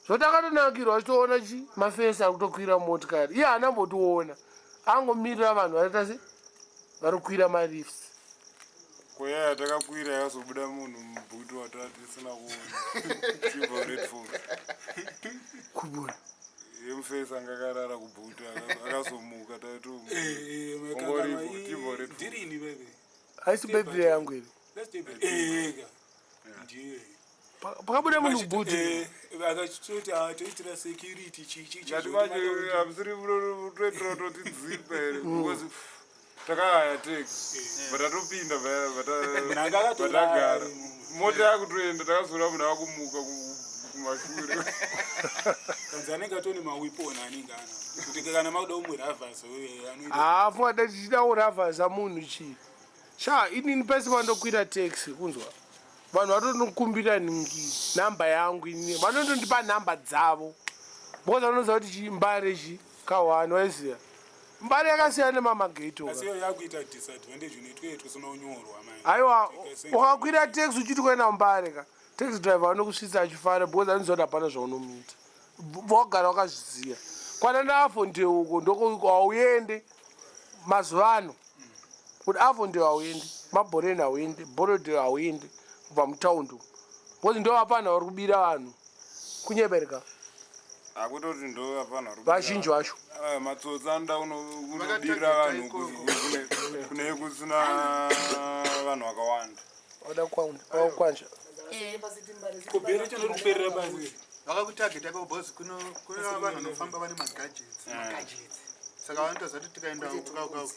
Zvatakatonakirwa achitoona chi mafesi ari kutokwira motikari. Iye haana mbotiona. Angomirira vanhu varita se vari kukwira malifts. Ko yaya takakwira yakazobuda munhu mubhutu watatisina kuona. Chibva Redford. Kubona. Yemufesi anga akarara kubhutu akazomuka taito. Eh, Ongoripo, chibva Redford. Ndirini bebe. Haisi birthday yangu iri. Let's do it. Eh, ndiye. Pakabuda munhu kubhutu. Eh, akachitoti toitira security chi chi chi. Ngati manje hamusiri kutoitira totidzipa here because takahaya taxi but tatopinda Munhu akatorara patagara imomo. mota yakutoenda takazoona munhu akumuka kumashure. Kanzi anenge atone maweapon anenge ana. Kuti kana makuda kumuravhasa wewe anoita. Hafu ada tichida kuravhaza munhu chii. Sha inini pese pandokwira taxi kunzwa. Vanhu vatonokumbira nhingi nhamba yangu inini. Vanotondipa nhamba dzavo. Because vanoziva kuti chi mbare chi kahwani waiziva. Mbare yakasiyana nemamageto. Asi iyo yakuita disadvantage unoitwa tusina kunyorwa manje. Aiwa ukakwira taxi uchiti kuenda mbare ka. Taxi driver anokusvitsa achifara because anoziva kuti hapana zvaunomuita. Vogara wakazviziva. Kwana naAvondale uko ndoko hauende mazuva ano. Kuti Avondale hauendi, Mabhoreni hauendi, Borrowdale hauendi kubva mutaundi umu. Because ndo vapana vari kubira vanhu. Kunyebereka. Akutoti ndo vapana vari kubira Vazhinji vacho. Ah, matsotsi anoda kunobirira vanhu kune kusina vanhu vakawanda. Vada kwanja. Kubhera chino kuperera basi. Vakakutageta ikoko because kuno kune vanhu vanofamba vane magadgets. Saka vanotoziva kuti tikaenda uko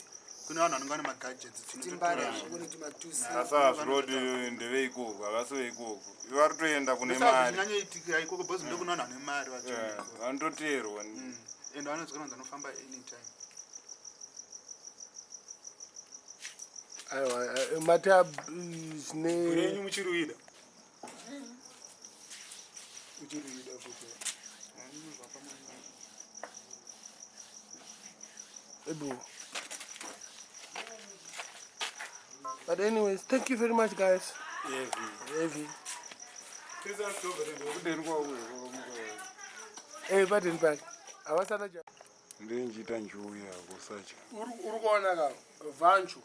kune vanhu vanenge vane magadgets Timbare tinototora. hazvikoni timatusi. Asi hazviroti ndeveikoko, havasi veikoko. Vari kutoenda kune mari. Zvinyanyoitika ikoko because ndokune vanhu vane mari vacho. Eh, vanototeerwa. And vanoziva vanhu vanofamba anytime. Aiwa mata zvine Renyu muchiruida. Uchiruida futi. Ebu. But anyways, thank you very much guys. Heavy. Kudeni kwako Eh, badeni back. Havasana ja. Ndinjiita njuya kusatya. Uri kuona ka vancho.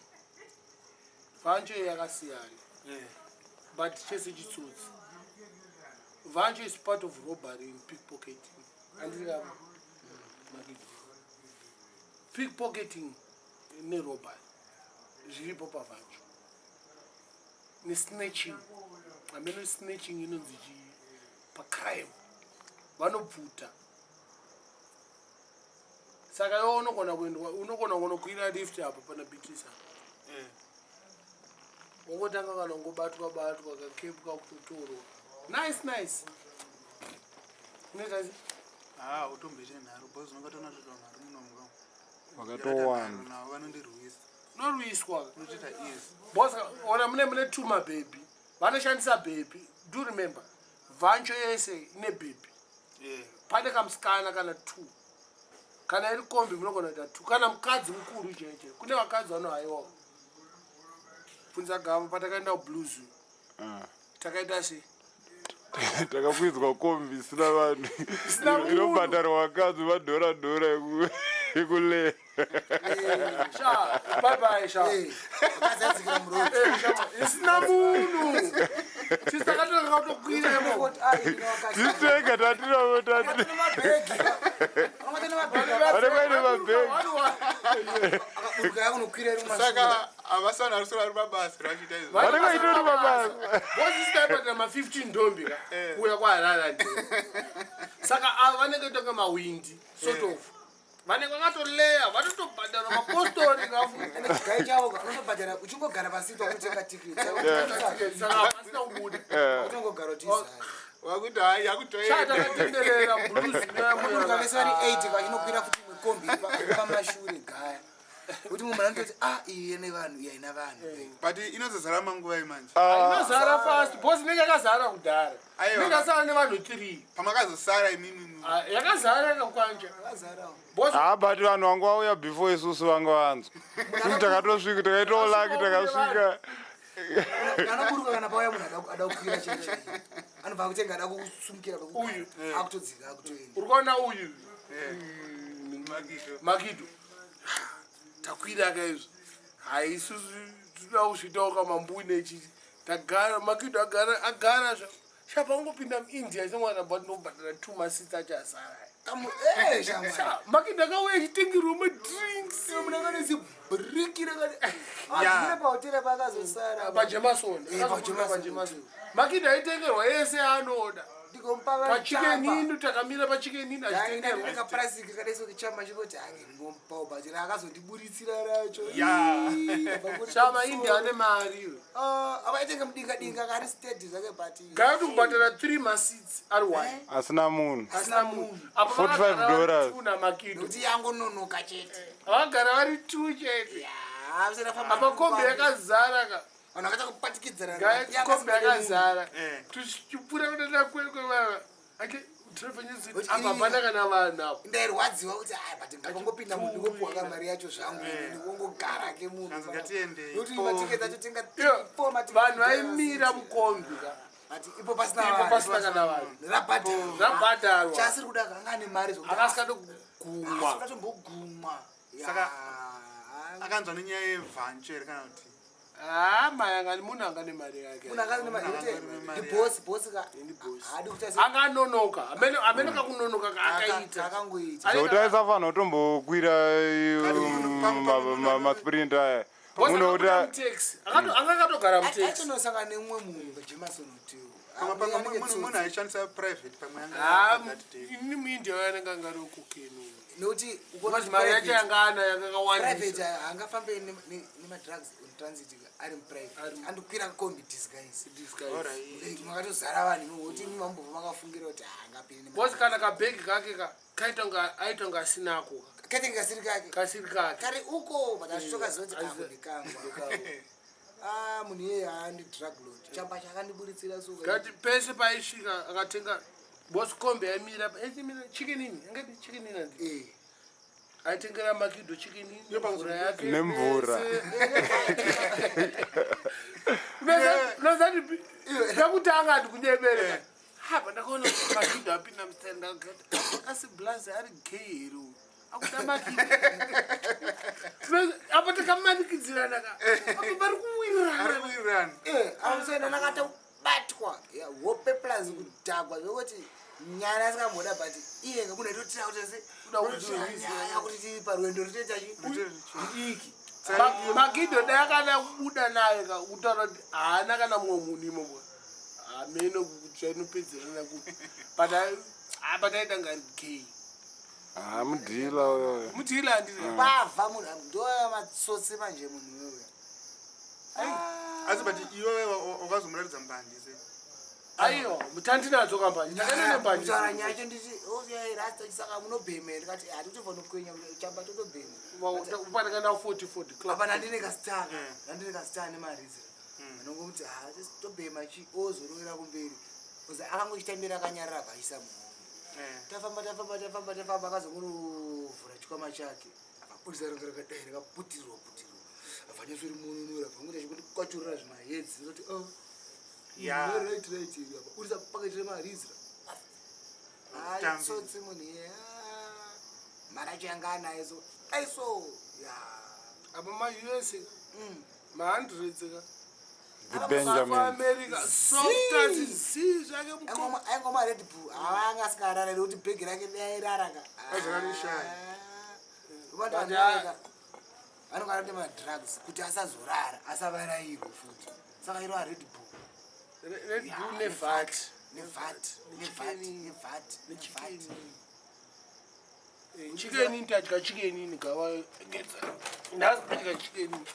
Vancho yakasiyana. But chese chitsotsi. Vancho is part of robbery and pickpocketing. Andika pickpocketing nerobbery zviripo pavancho. Nesnatching. Hameno snatching inonzi chii pacrime. Vanobvuta. Saka iwe unogona kuendwa unogona kunokwira lift apa pana Beatrice apa. Wongotanga kana ungobatwa batwa kakepu kakutotorwa. Nice nice. Unoita sei? Ah, utomboite nharo because unongatoona kuti vanhu vari munomu Vakatowanda. navo vanondirwisa. Unorwiswa. Unotoita easy. Because ona mune tuma baby. Vanoshandisa baby. Do remember. Vancho yese ine baby. Yeah. Pane kamusikana kana two. Kana iri kombi munogona kuita two. Kana mukadzi mukuru chaiye. Kune vakadzi vanohaiwa. Bvunza gava patakaenda kublues. Takaita sei? Takakwidzwa kombi isina vanhu. Isina munhu. Inobhadharwa vakadzi madhora dhora ekuleya. Sha, bye bye sha. Eh, akazadzikira muroad. Eh, sha, isina munhu. Sisi takatoka katokwira imo. Tisitega tatiravo tati. Vanenge vaine mabhegi. Akaburuka yakunokwira iri mumashure. Saka havasi vanhu vari kuswera vari pabasa vachiita izvo. Vanenge vachitori mabasa. Bosi taibhadhara ma 15 ndombi ka kuuya kwaHarare. Saka ava vanenge tonga mawindi sort of. Vanenge vakatoleya vatotobhadhara mapostori kafu. Ende chigai chavo ka, unotobhadhara uchingogara pasiti wakutenga tikiti. Saka havasina kubuda. Uchingogara uchizara. Wakuti hayi Sha yakutoenda. takatenderera blues Vakaburuka vese vari 8 vachinokwira futi imwe kombi iri pamashure gaya. Kuti mumwe anototi ah iyi ine vanhu iyi haina vanhu. But inozozara manguvai manje? Inozara fast because inenge yakazara kudhara. Aiwa. Inenge yasara nevanhu 3. Pamakazosara imimi. Ah, yakazara yakakwanja. Yakazara. Because ha but vanhu vanga vauya before isusu vanga vanzwa isusu takatosvika takaitawo laki takasvika. Anoburuka kana pauya munhu ada kukwira chaicho chaicho. Anobva akutenga ada kusumukira Uyu. akutodzika akutoenda. Uri kuona uyu Makido. Makido. Takwira ka izvi. Hai isusu tinoda kusvitawo kamambune chichi. Tagara Makido agara agara zva. Shapa ungopinda muIndia semwana but ndobhadhara 2 masits acho asara. Kamu eh shamwari. Sha, Makido akauya achitengerwa madrinks. Munhu akane zibriki rakati. Yeah. Ah, pahotera paakazosara. PaJemason. Eh, paJemason. Makido aitengerwa yese anoda. Ndikompa Pachicken Inn takamira paChicken Inn achitengerwa. Kapurasiki kadaiswa kuchamba chikoti hange ndingomupawo but raakazondiburitsira racho. Yeah. Ii, ndabva kuti Shama India ane mari iwe. Ah, abaitenga mudinga dinga kari steady zvake but Gaya kuti kubhadhara 3 masits ari 1. Asina munhu. Asina munhu. Apa $45 vakagara vari 2 naMakido. Nekuti yangononoka chete. Vakagara vari 2 chete. Yeah, usina famba. Apa kombi yakazara ka. Vanhu vakaita kupatikidzana. Gaya kombi yakazara. Eh. Tichipfuura kuenda kwekwe vava. Ake driver nyuzi Kuti apa hapana kana vanhu apa. Ndairwadziwa kuti ai but ngakangopinda munhu ndingopuwa kamari yacho zvangu ndingongogara ke munhu. Kanzi ngatiende. Nekuti matiketi acho tenga Iyo, four matiketi. Vanhu vaimira mukombi ka. But ipo pasina Ipo vanhu. pasina kana vanhu. Rabhadharwa. Rabhadharwa. Chaasiri kuda anga ane mari zvokuti Akasikade kugumwa. asingatombogumwa. Saka- Akanzwa nenyaya yevhancho here kana kuti? Ah, mai anga munhu anga nemari yake. Munhu anga ane mari Munhu anga yekuti ane mari ndi boss boss ka Ndi boss. haadi kuita se- Anga anonoka. Amene amene kakunonoka kaakaita. Akangoita. Zvokuti aisafanira kutombokwira Kati munhu- pamwe- pamwe- masprint aya. Boss Munhu akabuda kuti mutaxi. Akato anga akatogara mutaxi. Aitonosangana nemumwe munhu paJemason Hotel. Pamwe pamwe Anenge munhu munhu tsotsi. aishandisa private pamwe anga Ah, that day. ini muIndia anenge anga ari cocaine. Nekuti Because mari yacho yanga anayo yanga private yakawandisa. haangafambe nemadrugs on transit ari muprivate andokwira kombi disguise. Disguise. Alright. Eh, makatozara vanhu imomo kuti imi mambobva makafungira kuti haangapinde. Boss kana kabhegi kake ka kaita kunga aita kunga asinako. Kaitenge kasiri kake. Kasiri kake. Kari uko but achitokaziva kuti akundikangwa. Ah, munhu iyeye haandi drug lord. Chamba chakandiburitsira so. Ngati pese paisvika akatenga boss kombi yaimira yaimira Chicken Inn angati Chicken Inn andi. Eh. Aitengera Makido Chicken Inn mvura yake. Nemvura. Unozati ndakutanga handikunyebere. Hapa ndakaona kuti Makido apinda mustari ndakati asi blazi ari gay here uyu. Akuda Makido. Apa takamanikidzirana ka. Apa vari kuwirirana. Ari kuwirirana. Eh, amusoenda ndakatobatwa hope plus kudhakwa zvekuti nyaya asingamboda but iye ngemunhu aitotira kuti se Kuda kudzivisa. nyaya kuti tiri parwendo ritoita chidiki. Makido dai akada kubuda naye ka kutaura kuti haana kana mumwe munhu imomo. Hameno kuti chainopedzerana kupi. But apa taita ngari gay. Ha mudhila uyoyo. Mudhila handiti. Bavha munhu ndo matsotsi manje munhu uyoyo. Asi but iwewe wakazomuratidza mbanje sei? Aiwa, mutandinadzo kambanje. Ndakaenda nembanje. Kutaura nyaya yacho nditi oya rasta saka munobhema here ndikati hatitobva nokwenya chamba totobhema. Patakana 40 40 club. Apa ndandine kastar ndandine kastar nemarizira anongomuti ha tobhema chi ozorovera kumberi ozi akangochitambira akanyarara akaisa muhomwe. Tafamba tafamba tafamba tafamba akazongonovhura chikwama chake akabudisa ranga rakadai rakaputirwa putirwa abva anyasori mununura bvangoita chikuti zvimahedzi ndoti oh right right apa urisa paketi remarizira. Tambi. Tsotsi munhu iye mari acho yanga anayo so aiso ya. Apa ma-US ma-hundreds ka. The Benjamin. America soft zi zvake mukoma. Aingoma Red Bull avanga asingarara nekuti bhegi rake dairara ka. Aizorarishaya. But, Vanonga vanoita madrugs kuti asazorara asavarairwe futi saka irova Red Bull. Red Bull nevat. Nevat nevat nevat nevat. Chicken Inn tadya Chicken Inn gava gedza. Nhasi tadya Chicken Inn.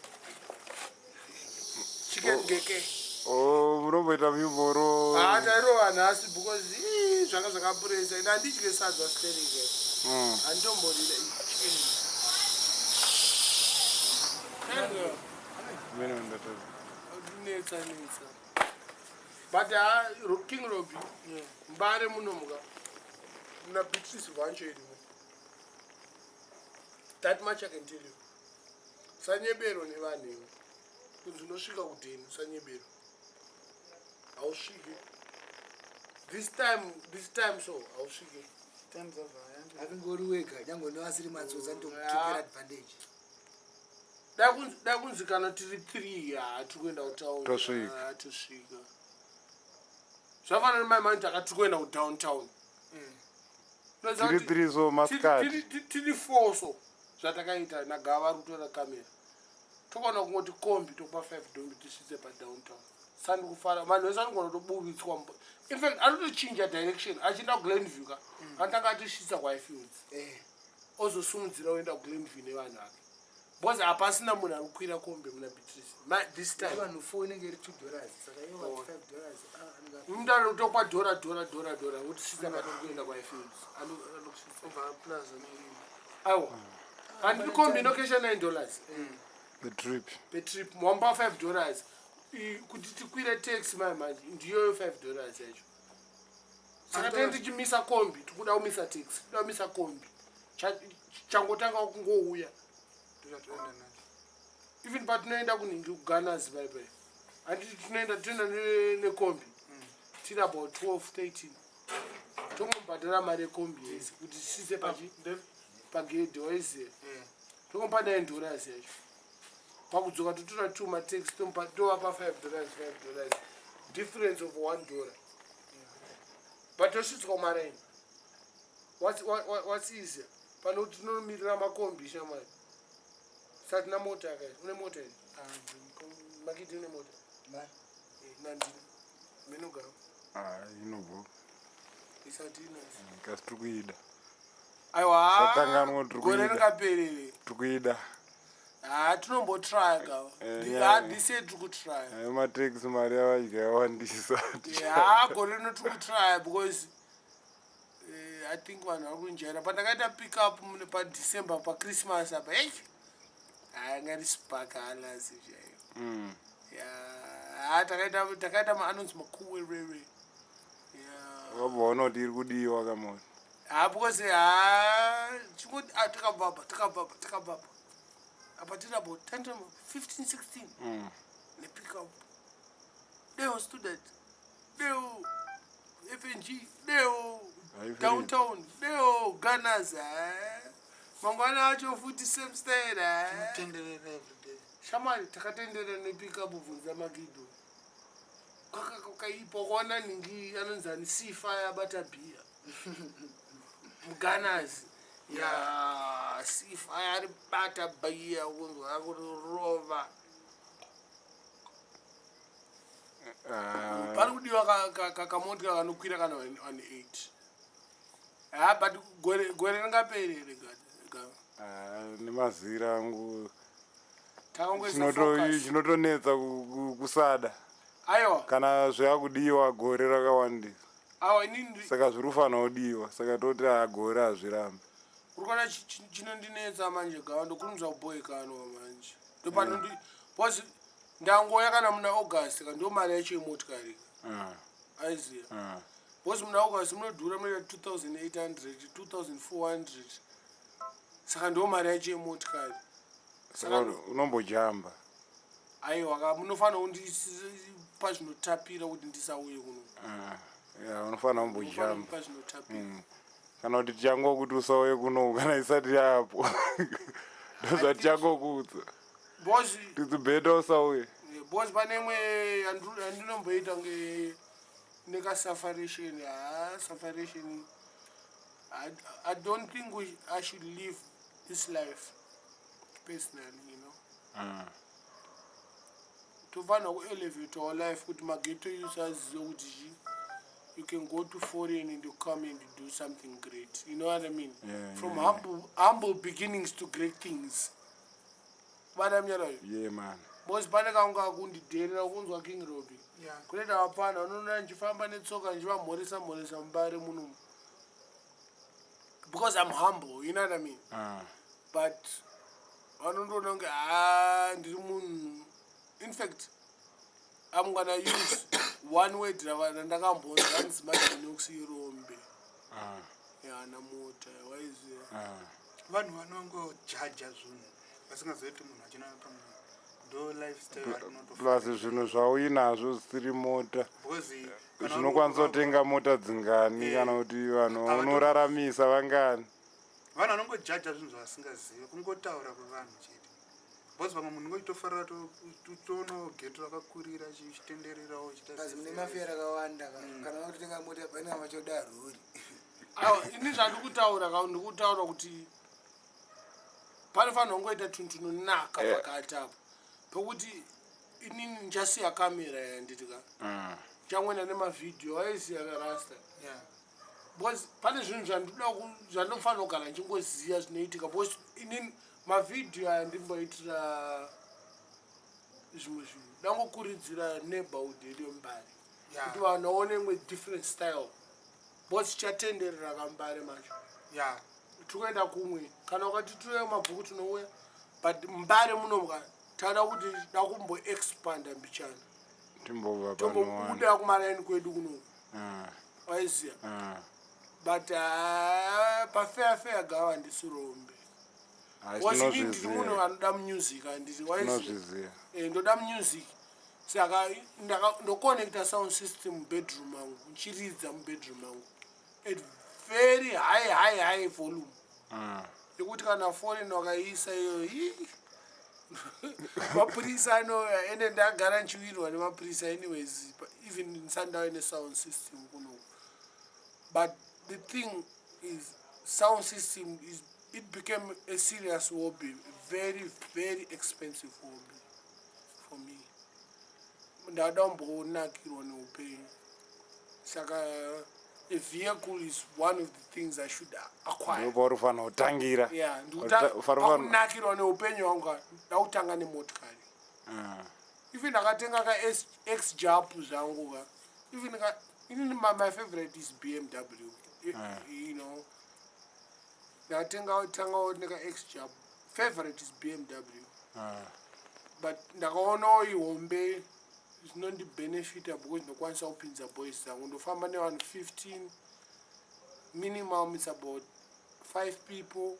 Chicken geke. Oh, munomboita mimoro. Ah, tairova nhasi because ii, zvanga zvakapuresa. Ine handidye sadza stereke. Handitomborida Chicken Inn. Mene ndatadza. Netsa netsa. But ha King Robbie, Mbare munomuka. Muna Beatrice Vancho irimo. That much I can tell you. Sanyebero nevanhu iwe. Kunzi unosvika kudheni usanyebero. Hausviki. This time, this time so hausviki. Times of I Akunge uri wega nyange nevasiri matsotsi anotokutekera advantage. Dai kunzi kana tiri 3 ha tiri kuenda kutown. Tosvika. Ha, tosvika. Zvafanana nemai mani takati tiri kuenda kudowntown. Unoziva Tiri kuti tiri so masikati. Tiri 4 so zvatakaita nagava ari kutora kamera. Tokona kungoti kombi tokupa 5 dombi tisvitse padowntown. Sandi kufara vanhu vese vanogona kutoburitswa in fact anotochinja direction achienda kuGlenview ka. Anotanga atisvitsa kuHighfields. Ozosumudzira oenda kuGlenview nevanhu vake. Because hapasina munhu ari kukwira kombi muna Beatrice. This time. Vanhu 4 inenge iri $2 saka ivo vati $5 Mundaro kutopa dhora dhora dhora dhora wotisvitsa patiri kuenda kuHighfields. Anokusvitsa. Over plaza maybe. Aiwa. Handiri kombi inokesha $9. The trip. Petrip wamba $5. Kuti tikwire taxi mai manje ndiyoyo $5 yacho. Saka tenge tichimisa kombi, tikuda kumisa taxi, kuda kumisa kombi. Changotanga kungouya. Ndozvatoenda nacho. Even patinoenda kunhingi kuGanas pai pai. Handiti tinoenda nekombi. Tiri about 12, 13. Tongomubhadhara mari yekombi yese kuti tisvitse pachi pagedhi waiziva. Tongomupa $9 yacho. Pakudzoka totora 2 mataxi tovapa $5, $5. Difference of $1. But tosvitswa kumaraini. What's easier? Pano tinomirira makombi shamwari. Satina mota akaita. Une mota here? Makiti une mota? Nandini. Minogara. Ah, inobva. Isati ina. Kasi tiri kuida. Aiwa. Sakanganwa tiri Gore kuida. rikaperere. Tiri kuida. Ha, tinombotraya gava. This year tiri kutraya. Ayo mataxi mari yavadya yawandisa. Ha, gore rino tiri kutraya because I think vanhu vari kunjaira. Pandakaita pick up mune paDecember paChristmas apa. Hey. Ha, ngari spark halasi chaiyo. Yeah, ha takaita anonzi makuwerere. Yeah. Wabva waona kuti iri kudiwa kamota. Ha, because ha chingoti takabvapa takabvapa takabvapa. Apa tiri about 10 15 16. Nepick up. Deo student. Deo FNG. Deo Haifiri. downtown. Deo Gunners. Mangwana acho futi same style. Tinotenderera every day. Shamwari takatenderera nepick up bvunza Magido. Kakaipa kuona ningi anonzi ani C5 abata bhiya. Mugunners. Ya C5 ari bata bhiya kunzwa akurova. Pari kudiwa kamotika kanokwira kana 1.8. Ha, but gore ringaperere gava. Nemazira angu Takangoisa focus. chinotonetsa kusada. Aiwa. Kana zvakudiwa gore rakawandisa. Aiwa, inini Saka zviri kufanira kudiwa. Saka toti gore hazvirambi. Uri kuona chinondinetsa manje gava ndokurumidza kubhoikanwa manje. Ndopanondi because ndangoya kana muna August ka ndo mari yacho yemotikari. Aiziya. Because muna August munodhura munoita 2800, 2400. Saka ndo mari yacho yemotikari. Saka unombojamba. Aiwa ka munofanira kundipa zvinotapira kuti ndisauye kuno. Ya, unofanira Munofanira kumbojamba. kundipa zvinotapira. Kana kuti tichangokuti usauye kuno kana isati yapo. Ndozvatichangokuudza. Because Titi better usauye. Because pane imwe yandinomboita nekasafaration. Ha, safaration. I don't think I should live this life personally, you know. Tofanira kuelevate our life kuti maghetto youth azive kuti chi you can go to foreign and you come and you do something great. You know what I mean? From humble beginnings to great things. Bana mnyarayo. Yeah, man. Because pane kangu kakundidherera kunzwa King Robbie. Kunoita vapfana unoona ndichifamba netsoka ndichivamhoresa mhoresa mubare munomu. Because I'm humble, you know what I mean? But Vanondoona kunge ha ndiri munhu. Infact I'm gonna use one word randakambonzwa hanzi Madinox irombe. Haana mota waiziva. Vanhu vanongojaja zvinhu vasingazivi kuti munhu achina pamwe ndo lifestyle arinotofa. Plus zvinhu zvauinazvo zvisiri mota Because kana zvinokwanisa kutenga mota dzingani kana kuti vanhu vaunoraramisa vangani. Vanhu vanongojaja zvinhu zvavasingazivi, kungotaura kwevanhu chete, because vamwe munhu ungochitofarira toonawo geto rakakurira chitendererawo. Kazi mune mafia rakawanda kana vakutotenga mota pane vachoda rori. Aiwa, ini zvandiri kutaura ka, ndiri kutaura kuti panofanira kungoita tunhu tunonaka pakati apo pekuti inini ndichasiya kamera yanditi ka, ndichangoenda nemavhidhiyo aisiya karasta, because pane zvinhu zvandinoda zvandinofanira kugara ndichingoziva zvinoitika, because inini mavhidhiyo aya ndimboitira zvimwe zvinhu, ndangokuridzira neighborhood yedu yeMbare kuti vanhu vaone imwe different style, because tichatenderera kaMbare macho. Tikuenda kumwe, kana ukati tiuya mabhuku tinouya, but Mbare munomuka tada kuti da kumboexpanda mbichana. Timbobva panowana. Tombobuda kumaraini kwedu kunoku, waiziya. But pafair fair gava ndisirombe. Hai, Because ini ndiri munhu tinozviziva. anoda music, handiti waiziya? Tinozviziva. Ndoda music, saka ndoconnecta sound system mubedroom mangu, nchiridza mubedroom mangu at very high high high volume yekuti kana foreign wakaiisa iyo, ii, mapurisa anouya. Ende ndagara nchiwirwa nemapurisa anyways, even ndisandauye nesound system kunoku. But the thing is, sound system is, it became a serious hobby, very very expensive hobby for me. Ndada kumbonakirwa neupenyu, saka a vehicle is one of the things I should acquire. Ndopauri kufanira kutangira. Yeah, Ufanira pakunakirwa neupenyu hwangu ndakutanga nemotikari. Even ndakatenga ka xJump zvangu ka, even ka inini my favorite is BMW. Ndakatenga tangawo neka xJump, favorite is BMW, but ndakaonawo ihombe zvinondibenefita because ndokwanisa kupinza boys dzangu, ndofamba nevanhu 15 minimum, it's about five people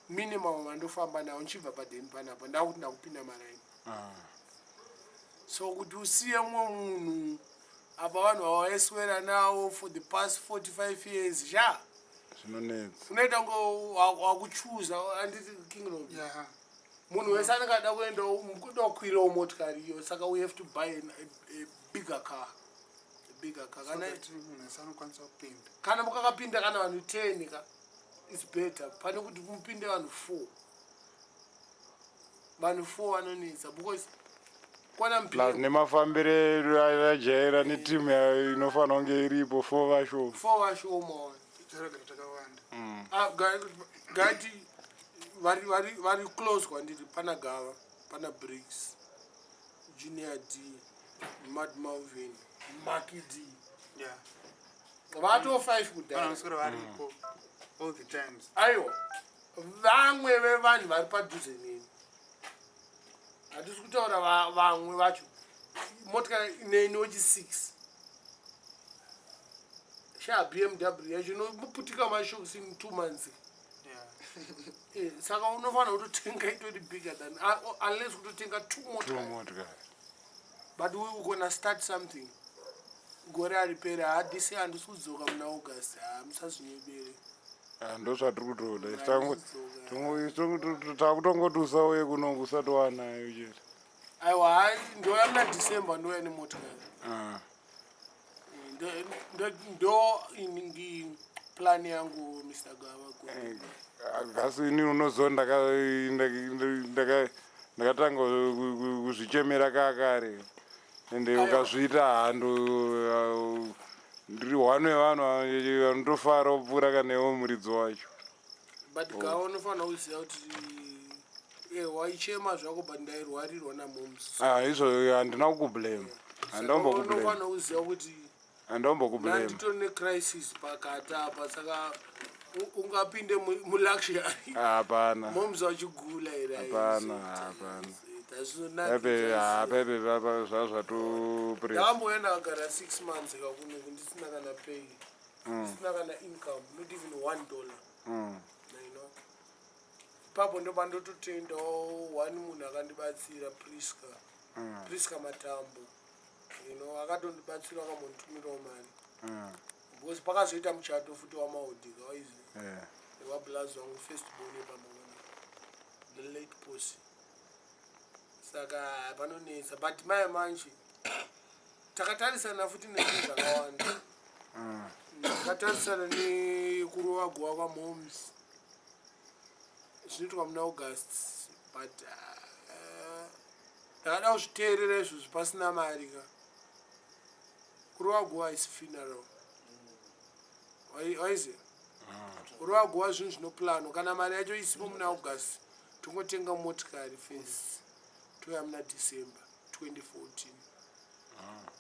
minimum vandofamba navo ndichibva padheni panapa, ndakuti ndakupinda maraini. So kuti usiye mumwe munhu apa, vanhu vavaiswera navo for the past 45 years sha. Zvinonetsa. Unoita kunge wakuchuza, handiti, Kingdom? Yeah. Munhu wese anenge ada kuenda kuda kukwirawo motikari iyo, saka we have to buy a bigger car, a bigger car. So Kana that munhu wese anokwanisa kupinda. Kana mukakapinda kana vanhu 10 ka, it's better pane kuti mupinde vanhu 4. Vanhu 4 vanonetsa because kwana Plus nemafambiro edu ajaira netimu inofanira kunge iripo, four vashoma. 4 vashoma. Tichagara takawanda. Ah, gati vari close kwandiri, pana Gava, pana Briggs, Junior D, Mad Malvin, Maki D. Vato 5 kudhara. Vanoswera varipo all the times. Aiwa, vamwe vevanhu vari padhuze neni, handisi kutaura vamwe vacho. Motikari neni wechi6 sha, BMW yacho inoputika mashocks in 2 months. Saka unofanira kutotenga itori bigger than, unless kutotenga two Two motikari. Motikari. But we gonna start something gore hariperi. Hadisi handisi kudzoka muna August, ha, musazvinyebere. Ah, ndo zvatiri kutoda. Handisi kudzoka. Takutongoti usauye kuno usati wanayo chete. Aiwa, hai, ndoya muna December, ndoya nemotikari. Ndo ingi plan yangu, Mr Gava. Kasi ini unoziva ndakatanga kuzvichemera kakare, ende Aiwa. ukazviita hando, ndiri one wevanhu vanotofara kupfuura kana iwo muridzi wacho. But Gava, unofanira kuziva kuti waichema zvako, but ndairwarirwa namoms. Ah, izvo handina kukublame, handambokublame. Unofanira kuziva kuti Handambokublame. ndanditori necrisis pakati apa, saka Ungapinde muluxury Hapana. Moms vachigula here? Hapana, hapana. Pepe, ah, pepe papa zvazvatopre. Ndakambouya ndakagara 6 months kakunoku ndisina kana pay, ndisina kana income, not even $1. Ipapo ndopandototendawo one munhu akandibatsira, Priska, Priska Matambo, akatondibatsira, akambonditumirawo mari because pakazoita muchato futi wamaudhika waizi wablazi wangu, first born epamangwana, the late Posi. Saka panonetsa, but mai manje takatarisana futi nezvinhu zvakawanda. Takatarisana nekurova guva kwamoms zvinoitwa muna August, but ndakada kuzviteerera izvozvo pasina mari ka. Kurova guva is funeral. Waiziva kurova guva zvinhu zvinoplanwa. Kana mari yacho isipo muna August, tongotenga motikari first, touya muna December 2014.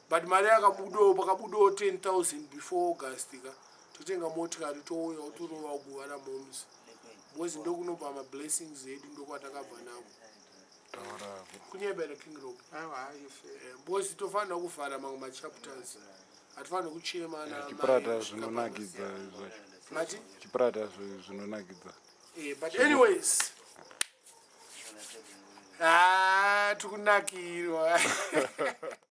But mari yakabudawo, pakabudawo 10,000 before August ka, totenga motikari, touya, torova guva ramoms because ndokunobva mablessings edu, ndokwatakabva nako. Kunyebera King Rob. Aiwa, ife. Because tofanira kuvhara mamwe machapters, hatifaniri kuchema na Chiprata zvinonakidza zvacho. Mati? Chiprata zvinonakidza. But anyways, ah, tikunakirwa.